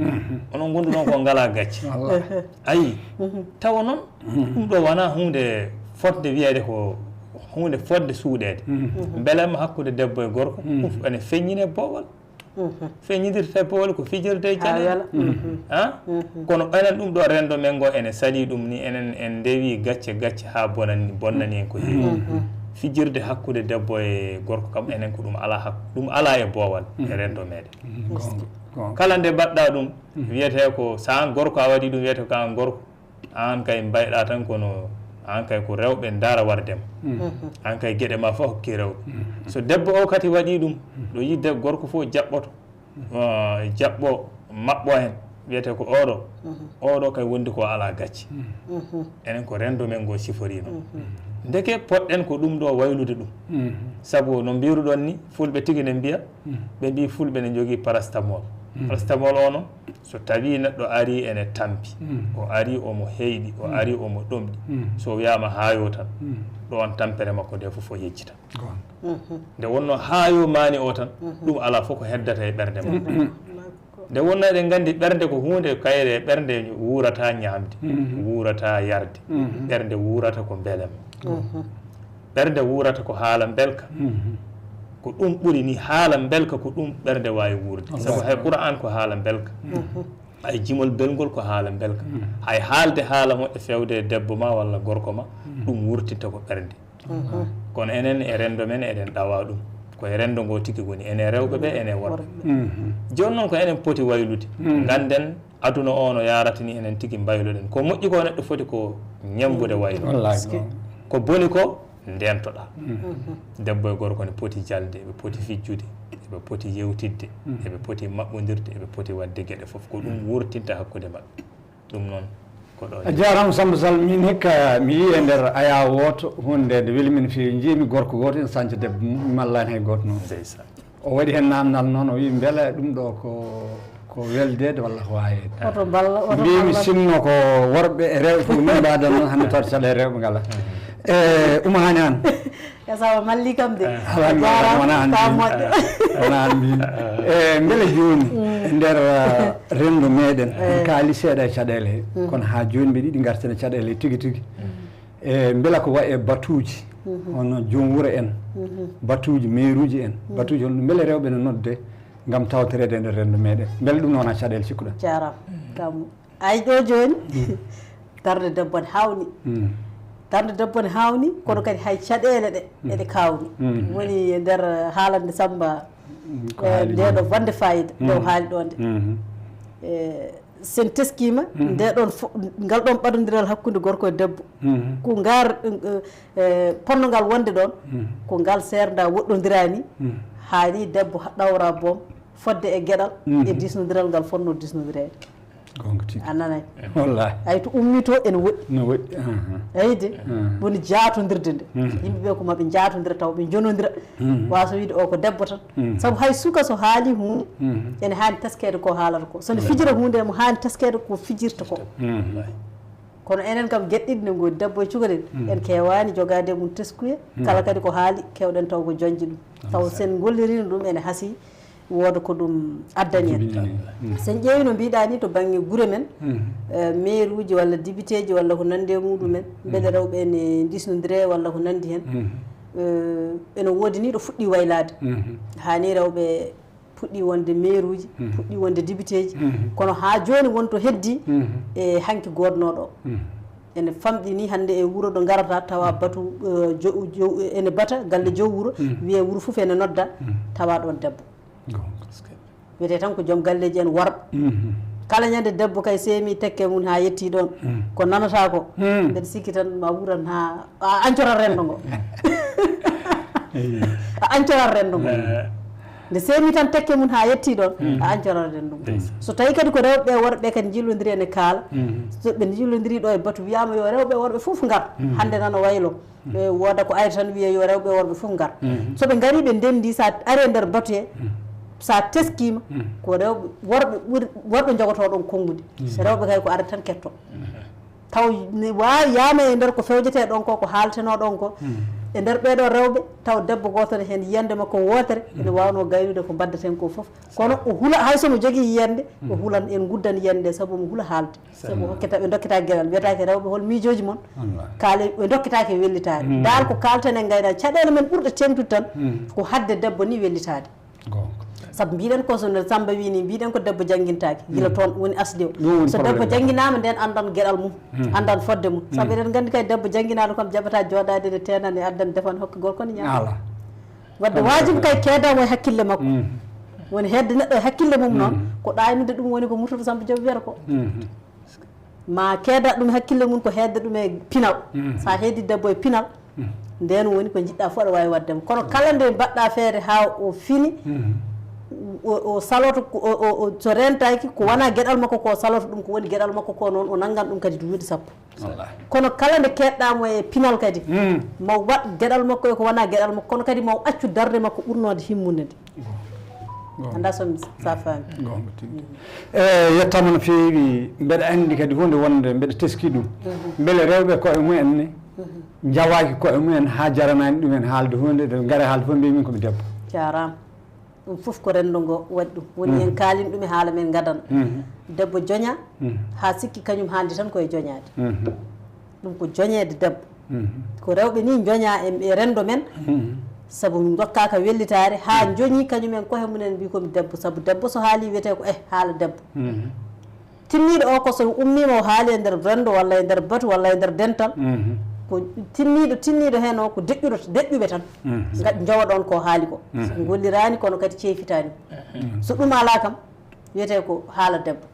onon ngonduɗon ko ngalaa gacce." Ayi, tawa noon, ɗum ɗo wonaa huunde fotde wiyeede ko huunde fotde suuɗeede. Mbele ma hakkunde debbo e gorko, ɗum fof ene feññinee boowal. Feññindirta e boowal ko fijirde e caɗeele. Wela. Ha? Kono enen ɗum ɗo renndo men ngo ene salii ɗum ni, enen en ndewi gacce gacce haa bonani, bonnani en ko heewi. Fijirde hakkunde debbo e gorko kam, enen ko ɗum alaa hak-, ɗum alaa e boowal e renndo meɗen. Goonga, goonga. Kala nde mbaɗɗa ɗum, wiyetee ko so aan gorko a waɗii ɗum, wiyetee ko aan gorko, aan kay mbayɗa tan kono aan kay ko rewɓe ndaara warde ma. Aan kay geɗe ma fof hokke rewɓe. So debbo o kadi waɗii ɗum, ɗo yidde gorko fof jaɓɓoto, ah, jaɓɓo maɓɓo heen, wiyetee ko oɗo, oɗo kay wondi ko alaa gacce. Enen ko renndo men ngo siforii noon. Ndeke poɗɗen ko ɗum ɗo waylude ɗum. Sabu no mbiruɗon ni, fulɓe tigi ne mbiya, ɓe mbi fulɓe ne njogii paracétamol. Paracétamol o noon, so tawii neɗɗo arii ene tampi, o arii omo heyɗi, o arii omo ɗomɗi, so wiyaama haayoo tan, ɗoon tampere makko nde fof o yejjitan. Nde wonnoo haayoo maani o tan, ɗum alaa fof ko heddata e ɓernde makko. Nde wonnoo eɗen nganndi ɓernde ko huunde kayre, ɓernde wuurata ñaamde, wuurata yarde, ɓernde wuurata ko mbelem. Ɓernde wuurata ko haala mbelka. Ko ɗum ɓuri ni, haala mbelka ko ɗum ɓernde waawi wuurde. Sabu hay Qur'aan ko haala mbelka. Hay jimol belngol ko haala mbelka. Hay haalde haala moƴƴa fewde e debbo ma walla gorko ma, ɗum wurtinta ko ɓernde. Kono enen e renndo men eɗen ɗawa ɗum. Ko e renndo ngo tigi woni, enen rewɓe ɓe, enen worɓe. Jooni noon ko enen poti waylude. Ngannden aduna o no yaarata ni, enen tigi mbayloɗen. Ko moƴƴi ko neɗɗo foti ko ñemmbude waylude. Wallaahi. Ko boni ko ndeentoɗaa. Debbo e gorko ne poti jalde, ɓe poti fijjude, ɓe poti yewtidde, eɓe poti maɓɓondirde, eɓe poti waɗde geɗe fof. Ko ɗum wurtinta hakkunde maɓɓe. Ɗum noon ko ɗo. A jaaraama Samba Sall, min hikka mi yii e nder aya wooto huunde nde weli min feewi. Njiimi gorko gooto ene sanca debbo mum, malla heen hay gooto noon. Ndeysaan. O waɗi heen naamndal noon, o wiyi mbele ɗum ɗo ko, ko weldeede walla ko waayeede. Oto mballa, oto mballa. Mbiimi sinno ko worɓe e rewɓe fof ni mbaɗan noon, hannde tawde caɗeele rewɓe ngalaa. E Oumou Hani Anne. Esa o malli kam de. Alaa, mi jaaraama, wona an ka mbiimi. Moƴƴo. Wona an mbiimi. E mbele jooni, e nder, uh, renndo meɗen, en kaali seeɗa e caɗeele he. Kono haa jooni mbeɗa yiɗi ngarten e caɗeele he tigi tigi. E mbela ko wayi e batuuji, hono joom wuro en, batuuji meeruuji en, batuuji holno mbele rewɓe ne nodde ngam tawtoreede e nder renndo meɗen? Mbele ɗum ne wona caɗeele cikkuɗaa? Jaaraama. Kam Ay ɗo jooni, darnde debbo ne haawnii. Darnde debbo ne haawnii, kono kadi hay caɗeele ɗe, eɗe kaawnii. Woni e nder haalande Samba, ko eh, haali nde ɗo bonde fayida, nde o haali ɗo nde. Eh, sen teskiima, nde ɗon fo-, ngal ɗon ɓadondiral hakkunde gorko e debbo. Ko ngar, eh, eh, ponno ngal wonde ɗon, ko ngal seernda woɗɗondiraani, haani debbo ha-, ɗawra boom, fodde e geɗal, e disnondiral ngal fotnoo disnondireede. Goonga tigi. A nanay. Wallaahi. Ay to ummitoo ene woɗɗi. No woɗɗi, aha. Ayi de, woni jaatondirde nde. Yimɓe ɓe ko maɓe njaatondira tawa ɓe njonondira. Waaso wiide o ko debbo tan. Sabu hay suka so haali huunde, ene haani teskeede ko haalata ko. So ne fijira huunde mo haani teskeede ko fijirta ko. Kono enen kam geɗe ɗiɗi ne ngoodi, debbo e cukalel. En keewaani jogaade e mum teskuya. Kala kadi ko haali, keewɗen taw ko joñde ɗum. Taw sen ngolliriino ɗum ene hasii. Wooda ko ɗum addani en. Jibini en. Sen ƴeewi no mbiɗa ni to bannge gure men, eh, meeruuji walla dibiteeji walla ko nandi e muɗumen, mbele rewɓe ene ndisnondire walla ko nandi hen. Eh, ene woodi ni ɗo fuɗɗi waylaade. Haa ni rewɓe puɗɗi wonde meeruuji, puɗɗi wonde dibiteeji. Kono haa jooni won to heddi e hanki goodnooɗo. Ene famɗi ni hannde e wuro ɗo ngarata tawa batu, eh, jo-, jo-, ene bata galle jow wuro, wiye wuro fof ene nodda, tawa ɗon debbo. Goonga. Wiyetee tan ko joom galleeji en worɓe. Kala ñande debbo kay seemi tekke mum haa yetti ɗoon. Ko nanata ko, mbeɗa sikki tan ma wuran haa a ancorat renndo ngo. Eyi. A ancorat renndo ngo. Eh, Nde seemi tan tekke mum haa yetti ɗoon, a ancororden ɗum. So tawii kadi ko rewɓe e worɓe kadi njillondiri ene kaala, so ɓe njillondiri ɗo e batu, wiyaama yo rewɓe e worɓe fof ngar, hannde nana waylo. E wooda ko ari tan wiye yo rewɓe e worɓe fof ngar. So ɓe ngarii ɓe ndenndi, so a ari e nder batu he, so a teskiima, ko rewɓe, worɓe ɓuri, worɓe njogotoo ɗoon konnguɗi. Rewɓe kay ko arde tan kettoo. Taw ne waawi yaama e nder ko fewjetee ɗoon ko, ko haaltenoo ɗoon ko, e nder ɓee ɗoo rewɓe, taw debbo gooto ne heen yiyannde makko wootere, ene waawnoo gaynude ko mbaɗdaten ko fof. Kono o hula, hay so mo jogii yiyannde, o hulan, en nguddan yiyannde, sabu mo hula haalde. Sabu o hokkita, ɓe ndokkitaake geɗal, wiyetaake rewɓe hol miijooji mon, kaale, ɓe ndokkitaake wellitaade. Ndaar ko kaalten e ngaynaade, caɗeele men ɓurɗe teeŋtude tan, ko haɗde debbo ni wellitaade. Sabu mbiɗen ko so no Samba wii ni, mbiɗen ko debbo janngintaake, gila toon woni asde o. So debbo jannginaama, nden anndan geɗal mum, anndan fodde mum. Sabu eɗen nganndi kay debbo jannginaaɗo kam jaɓataa jooɗaade ne teenan e addan defan hokka gorko ne ñaama. Wadde wajibi kay keedaamo e hakkille makko. Woni hedde neɗɗo e hakkille mum noon, ko ɗaaynude ɗum woni ko Murtado Samba Joob wiyata ko. Ma keeda ɗum hakkille mum ko hedde ɗum e pinal. Sa heedi debbo e pinal, nden woni ko njiɗɗa fof aɗa waawi waɗde mo. Kono kala nde mbaɗɗa feere haa o fini, o, o saloto, o, o, o, so rentaaki, ko wona geɗal makko ko saloto ɗum, ko woni geɗal makko ko noon, o nanngan ɗum kadi duuɗi sappo. Kono kala nde keedɗa mo e pinal kadi, maw waɗ geɗal makko e ko wona geɗal makko, kono kadi maw accu darnde makko ɓurnoode himmunde nde. Annda so mi, sa faami. Goonga tigi. E, yettama no feewi. Mbeɗa anndi kadi huunde wonde mbeɗa teski ɗum. Mbele rewɓe koye mumen ne njawaaki koye mumen haa jaranaani ɗumen haalde huunde, de ngara haalde fof mbiy min ko mi debbo. Jaaraama. Ɗum fof ko renndo ngo waɗi ɗum. Woni en kaalin ɗum e haala men ngadana. Debbo joña, haa sikki kañum haandi tan koye joñaade. Ɗum ko joñeede debbo. Ko rewɓe ni joña e, e renndo men, sabu min ngokkaaka wellitaare, haa joñi kañum en koye mumen mbi ko mi debbo, sabu debbo so haali wiyetee ko eh, haala debbo. Tinniiɗo o ko so ummiima o haali e nder renndo walla e nder batu walla e nder dental, ko tinniiɗo, tinniiɗo heen o ko deƴƴuɗo, deƴƴuɓe tan. Nga-, njowa ɗoon ko haali ko. So golliraani kono kadi ceefitaani. So ɗum alaa kam, wiyetee ko haala debbo.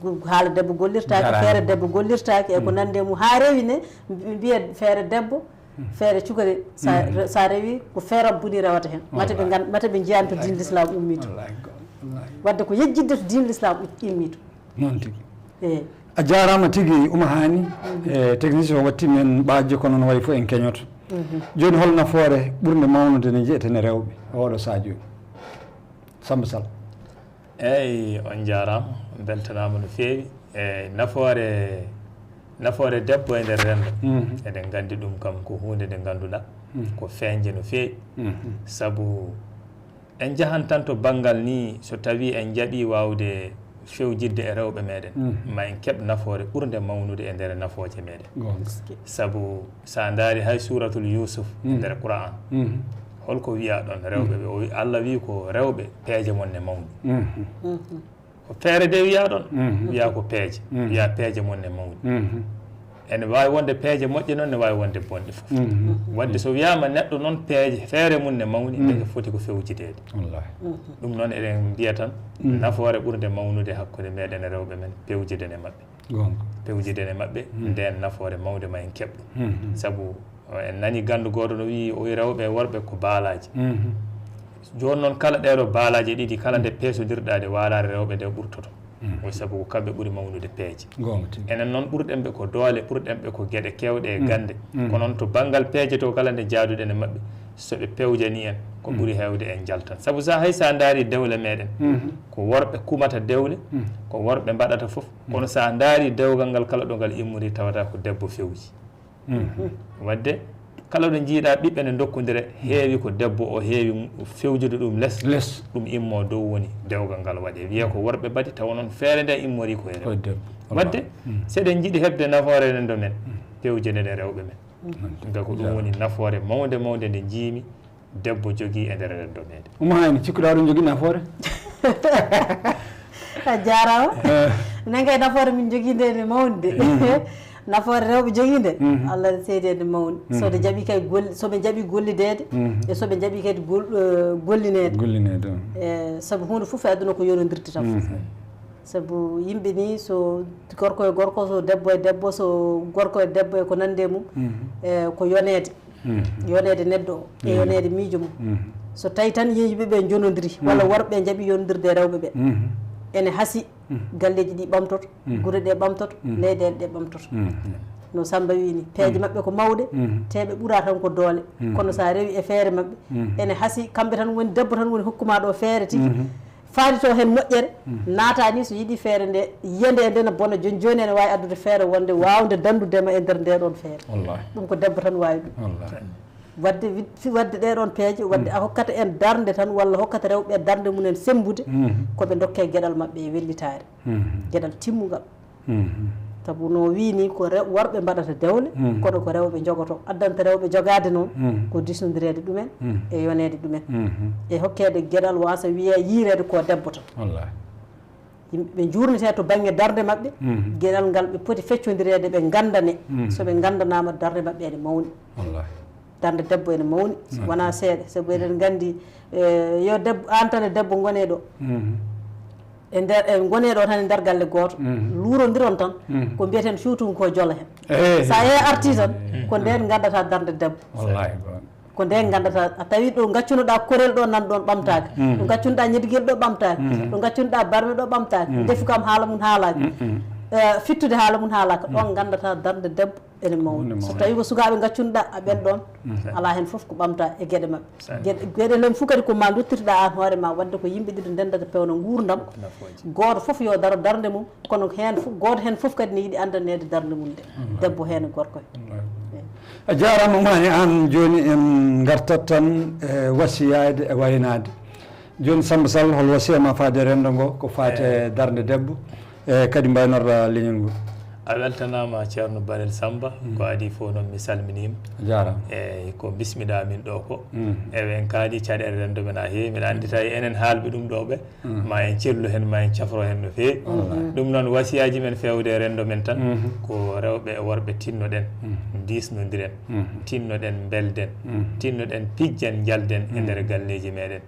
Gu-, haala debbo gollirtaake, feere debbo gollirtaake, e ko nande mum. Haa rewi ne, mbi-, mbiya feere debbo, feere cukari, sa, sa rewi, ko feere buni rewata heen. Mate ɓe ngan-, mate ɓe njiyan to diin l'islam ummi to. Wadde ko yejjidde to diin l'islam u-, immi to. Noon tigi. Eey. A jaaraama tigi, Oumou Hani. E, technicien o watti men ɓaajjo, kono no wayi fof en keñoto. Jooni, hol nafoore ɓurnde mawnude nde njiyeten e rewɓe e oɗo sahaa jooni? Samba Sall. Eey, on njaaraama, on mbeltanaama no feewi. E, nafoore, nafoore debbo e nder renndo, eɗen nganndi ɗum kam ko huunde nde ngannduɗaa ko feeñde no feewi. Sabu en njahan tan to banngal nii, so tawii en njaɓii waawde fewjidde e rewɓe meɗen, ma en keɓ nafoore ɓurnde mawnude e nder nafooje meɗen. Sabu so a ndaari hay suuratul Yuusuf e nder Qur'aan, holko wiyaa ɗoon rewɓe ɓe? O wi-, Allah wii ko rewɓe peeje mon ne mawni. Ko feere de wiyaa ɗoon, wiyaa ko peeje, wiyaa peeje mon ne mawni. Ene waawi wonde peeje moƴƴe noon, ne waawi wonde bonɗe fof. Wadde so wiyaama neɗɗo noon peeje, feere mum ne mawni, ndeke foti ko fewjideede. Ɗum noon eɗen mbiya tan, nafoore ɓurnde mawnude hakkunde meɗen e rewɓe men, pewjidene maɓɓe. Goonga. Pewjidene maɓɓe, ndeen nafoore mawnde ma en keɓ ɗum. Sabu, o, en nani ganndo gooto no wiyi, o wiyi rewɓe e worɓe ko baalaaji. Jooni noon kala ɗeeɗo baalaaje ɗiɗi, kala nde peesondirɗaa ɗe, waalaare rewɓe nde ɓurtoto. O sabu ko kamɓe ɓuri mawnude peeje. Goonga tigi. Enen noon ɓurɗen ɓe ko doole, ɓurɗen ɓe ko geɗe keewɗe e gannde. Kono noon to banngal peeje to kala nde njaaduɗen e maɓɓe, so ɓe pewjanii en, ko ɓuri heewde en njaltan. Sabu so hay so a ndaari dewle meɗen, ko worɓe kumata dewle, ko worɓe mbaɗata fof. Kono so a ndaari dewgal ngal kala ɗo ngal immori tawata ko debbo fewji. Wadde kala ɗo njiiɗa ɓiɓɓe ne ndokkondira, heewi ko debbo o heewi fewjude ɗum les, les. Ɗum immo dow woni dewgal ngal waɗe. Wiye ko worɓe mbaɗi, tawa noon feere nde immori ko e rewɓe. Ko e debbo. Wadde, so eɗen njiɗi heɓde nafoore renndo men, pewjenen e rewɓe men. Nga ko ɗum woni nafoore mawnde mawnde nde njiimi debbo jogii e nder renndo meɗen. Oumou Hani, cikkuɗaa oɗon jogii nafoore? A jaaraama. Minen kay nafoore min jogii nde ene mawni de. Nafoore rewɓe jogii nde, Allah ne seedi ene mawni. So ɓe njaɓii kay gol-, so ɓe njaɓii gollideede, e so ɓe njaɓii kadi gol-, eh, gollineede. Gollineede, o. Eh, sabu huunde fof e aduna ko yonondirde tan. Sabu yimɓe ni, so gorko e gorko, so debbo e debbo, so gorko e debbo e ko nandi e mum, e ko yoneede. Yoneede neɗɗo o, e yoneede miijo mum. So tawi tan yimɓe ɓe njonodiri, walla worɓe njaɓi yondirde e rewɓe ɓe, ene hasi galleeji ɗi ɓamtoto, gure ɗe ɓamtoto, leyɗeele ɗe ɓamtoto. No Samba wii ni, peeje maɓɓe ko mawɗe, te ɓe ɓura tan ko doole. Kono sa rewi e feere maɓɓe, ene hasi kamɓe tan woni, debbo tan woni hokkuma ɗo feere tigi, faati to heen moƴƴere, naata ni so yiɗi feere nde, yiyande e nde ne bona, joni joni ene waawi addude feere wonde waawde danndudema e nder nde ɗon feere. Wallahi. Ɗum ko debbo tan waawi ɗum. Wallahi. Wadde wid-, fi-, wadde ɗee ɗoon peeje, wadde a hokkata en darnde tan, walla hokkata rewɓe darnde mum en semmbude, ko ɓe ndokkee geɗal maɓɓe e wellitaare. Geɗal timmungal. Sabu no wii ni, ko rew-, worɓe mbaɗata dewle, kono ko rewɓe njogotoo. Addanta rewɓe jogaade noon, ko diisnondireede ɗumen, e yoneede ɗumen, e hokkeede geɗal, waasa wiyee, yiyreede ko debbo tan. Wallahi. Yimɓe ɓe njuurnetee to bannge darnde maɓɓe, geɗal ngal ɓe poti feccondireede, ɓe nganndane. So ɓe nganndanaama, darnde maɓɓe ene mawni. Wallahi. Darnde debbo ene mawni, wonaa seeɗa, sabu eɗen nganndi, eh, yo debbo, aan tan e debbo ngonee ɗo. E nder, e ngonee ɗo tan e nder galle gooto, luurondiron tan, ko mbiyeten cuutungu ko jola heen. Eh. So a yehii artii tan, ko ndeen nganndata darnde debbo. Wallahi, ko ndeen nganndata, a tawi ɗo ngaccunoɗaa korel ɗo nan ɗoon ɓamtaaka, ɗo ngaccunoɗaa ñedigel ɗo ɓamtaaka, ɗo ngaccunoɗaa barme ɗo ɓamtaaka, ndefu kam haala mum haalaaka. Eh, fittude haala mum haalaaka, ɗoon nganndata darnde debbo ene mawni. So tawi ko sukaaɓe ngaccunoɗaa, a ɓen ɗoon, alaa heen fof ko ɓamta e geɗe maɓɓe. Geɗe, geɗe len fof kadi ko ma nduttirɗaa aan hoore ma, wadde ko yimɓe ɗiɗo ndendata pewna nguurndam. Gooto fof yo daro darnde mum, kono heen fof, gooto heen fof kadi ne yiɗi anndaneede darnde mum nde. Debbo heen e gorko heen. A jaaraama, Umaani Aan. Jooni en ngartat tan e wasiyaade e waynaade. Jooni, Samba Sall, hol wasiya ma faade renndo ngo ko faati e darnde debbo, e kadi mbaynorɗa leñol ngol? A weltanaama, Ceerno Barel Samba. Ko adii fof noon, mi salminiima. A jaaraama. Eeyi, ko mbismiɗaa min ɗo ko. Ewen kaali caɗeele renndo men a heewi. Mbiɗa anndi tawi enen haalɓe ɗum ɗo ɓe, ma en cellu heen, ma en cafro heen no feewi. Ɗum noon, wasiyaaji men feewde e renndo men tan, ko rewɓe e worɓe tinnoɗen, ndiisnondiren, tinnoɗen, mbelden, tinnoɗen, pijjen, njalden e nder galleeji meɗen.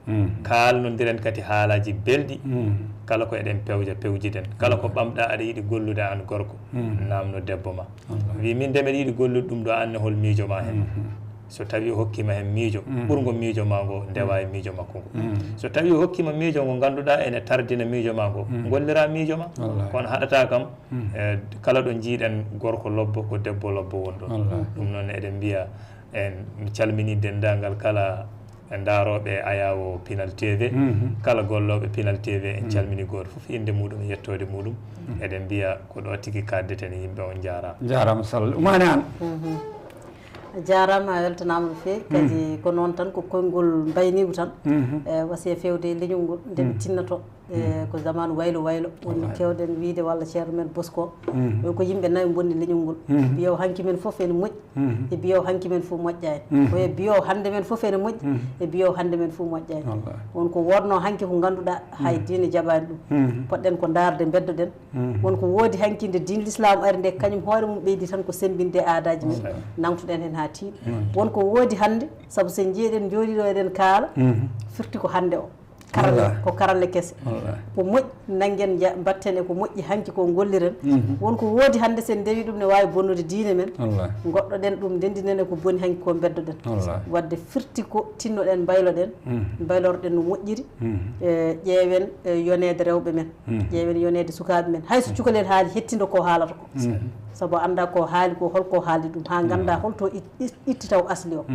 Kaalnondiren kadi haalaaji belɗi, kala ko eɗen pewja, pewjiden. Kala ko ɓamɗaa aɗa yiɗi gollude aan gorko, naamno debbo ma. Wi, min de mbeɗa yiɗi gollude ɗum ɗo, aan ne hol miijo ma heen? So tawi o hokkima heen miijo, ɓurngo miijo ma ngo ndewa e miijo makko ngo. So tawi o hokkima miijo ngo ngannduɗaa ene tardina miijo ma ngo, ngollira miijo ma. Wallahi. Kono haɗata kam, e, kala ɗo njiiɗen gorko lobbo, ko debbo lobbo won ɗon. Wallahi. Ɗum noon eɗen mbiya, en calmini denndaangal kala e ndaarooɓe Ayaawo Pinal T V, kala gollooɓe Pinal T V, en calmini gooto fof innde muɗum e yettoode muɗum. Eɗen mbiya ko ɗo tigi kaaddeten e yimɓe, on njaaraama. Njaaraama Sall. Umaani Aan. A jaaraama, a weltanaama no feewi. Kadi ko noon tan, ko konngol mbayniigu tan. E, wasiya feewde e leñol ngol, nde ɓe tinnoto. E, ko zamaanu waylo waylo woni. Wallahi. Keewɗen wiyde walla ceerno men Bosko. Ɗo ko yimɓe nayo mbonni leñol ngol. Mbiya o hanki men fof ene moƴƴi, e mbiya o hanki men fof moƴƴaani. Ko e mbiya o hannde men fof ene moƴƴi, e mbiya o hannde men fof moƴƴaani. Wallahi. Won ko wodno hanki ko ngannduɗaa hay diine jaɓaani ɗum. Poɗɗen ko ndaarde, mbeddoɗen. Won ko woodi hanki nde diine Lislaam ari nde, kañum hoore mum ɓeydi tan ko semmbinde aadaaji men. Wallahi. Nangtoɗen heen haa tiiɗi. Won ko woodi hannde, sabu so en njiyii eɗen njooɗii ɗo eɗen kaala, firti ko hannde o. Karalle, wallahi, ko karalle kese. Wallahi. Ko moƴƴi, nanngen nja-, mbatten e ko moƴƴi hanki ko ngolliren. Won ko woodi hannde, so en ndewii ɗum ne waawi bonnude diine men. Wallahi. Ngoɗɗoɗen ɗum, ndenndinen e ko boni hanki ko mbeddoɗen. Wallahi. Wadde firti ko tinnoɗen, mbayloɗen, mbaylorɗen no moƴƴiri. E, ƴeewen, e, yoneede rewɓe men. Ƴeewen yoneede sukaaɓe men. Hay so cukalel haali, hettindo ko haalata ko. Sabu annda ko haali ko, hol ko haali ɗum, haa ngannda hol to it-, it-, itti taw asli o.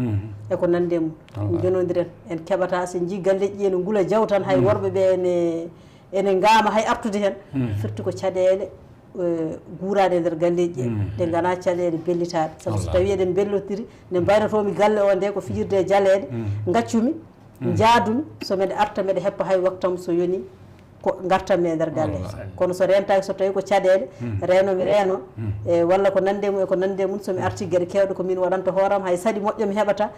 E ko nanndi e mum. Wallahi. Njonondiren, en keɓata, so en njii galleeji ɗi ene ngula jaw tan, hay worɓe ɓe ene, ene ngaama hay artude heen. Firti ko caɗeele, eh, guuraaɗe e nder galleeji ɗi, ɗe nganaa caɗeele bellitaaɗe. Sabu so tawi eɗen mbellotiri, nde mbaynotoomi galle o nde ko fijirde e jaleeɗe, ngaccumi, njaadumi, so mbeɗa arta mbeɗa heppa hay waktam so yoni, ko ngartanmi e nder galle. Wallahi. Kono so rentaaki, so tawi ko caɗeele, reeno mi reeno, e walla ko nanndi e mum e ko nanndi e mum, so mi arti geɗe keewɗe ko min waɗanta hooram, hay saɗi moƴƴo mi heɓata.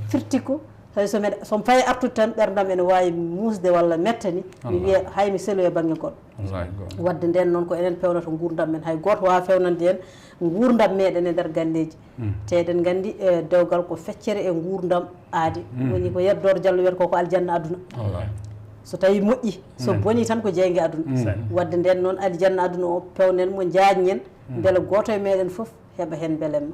Firti ko, tawi so mbeɗa, so mi fayi artude tan, ɓerndam ene waawi muusde walla mettani, mi wiya hay mi selo e bannge goɗɗo. Wallahi, goonga. Wadde ndeen noon ko enen pewnata nguurndam men, hay gooto waawaa fewnande en nguurndam meɗen e nder galleeji. Te eɗen nganndi, e, dewgal ko feccere e nguurndam aadi. Woni ko Yero Dooro Jallo wiyata ko, ko aljanna aduna. Wallahi. So tawi moƴƴi, so boni tan ko jeynge aduna. Wadde ndeen noon aljanna aduna o pewnen mo, njaajnen, mbele gooto e meɗen fof heɓa heen mbelemma.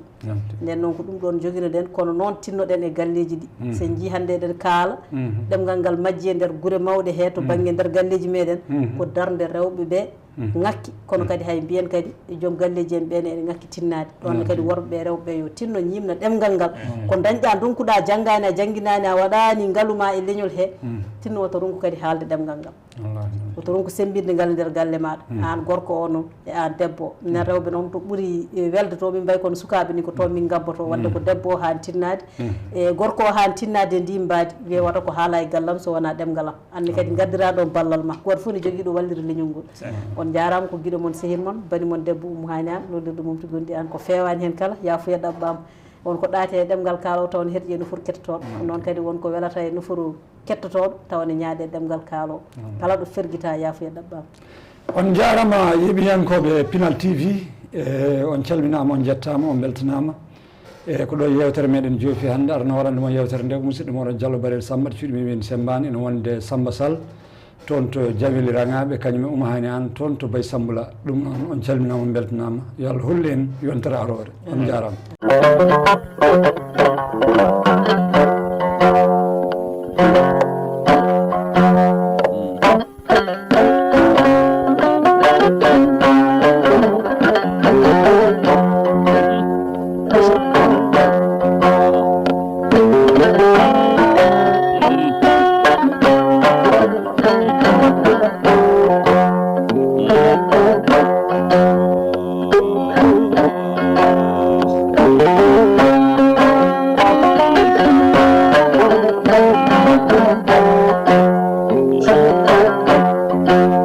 Nden noon ko ɗum ɗoon njoginoɗen, kono noon tinnoɗen e galleeji ɗi. So en njii hannde eɗen kaala ɗemngal ngal majji e nder gure mawɗe hee to bannge nder galleeji meɗen, ko darnde rewɓe ɓe ŋakki, kono kadi hay mbiyen kadi e joom galleeji en ɓeen eɗe ŋakki tinnaade. Ɗoon ne kadi worɓe ɓe rewɓe ɓe yo tinno ñiimna ɗemngal ngal. Ko dañɗaa ndonkuɗaa janngaani a jannginaani a waɗaani ngalu ma e leñol hee, tinno woto ronku kadi haalde ɗemngal ngal. Woto ronku semmbinde ngal e nder galle maaɗa. Aan gorko o noon e aan debbo o. Minen rewɓe noon to ɓuri, e, welde to min mbayi kono sukaaɓe ni ko toon min ngabboto. Waɗde ko debbo o haan tinnaade. E gorko o haan tinnaade e ndii mbaadi. Wiye wata ko haala e gallam so wonaa ɗemngal am. Aan ne kadi ngaddiraa ɗoon ballal ma. Gooto fof ne jogii ɗo walliri leñol ngol. On njaaraama ko giɗo mon, sehil mon, bani mon debbo Oumou Hani Anne, lollirɗo mum to gonɗi aan ko feewaani heen kala, yaafuya ɗaɓɓaama. Won ko ɗaate e ɗemngal kaalo taw ne herƴi e nofuru kettotooɗo. Ɗum noon kadi won ko welata e nofuru kettotooɗo tawa ne ñaaɗe ɗemngal kaalo. Kala ɗo fergita yaafuya ɗaɓɓaama. On njaaraama yeeɓiyankooɓe Pinal T V, e, on calminaama, on njettaama, on mbeltanaama. E ko ɗo yeewtere meɗen joofi hannde, arno waɗande mon yeewtere nde ko musidɗo moɗon Diallo Barel Samba, cuuɗi men wiyde Sembaan, ene wonde Samba Sall, toon to Jaweli Raŋaaɓe, kañum e Oumou Hani Anne, toon to Bay Sambula. Ɗum noon, on calminaama, on mbeltanaama. Yo Allah hollu en yontere aroore. On njaaraama.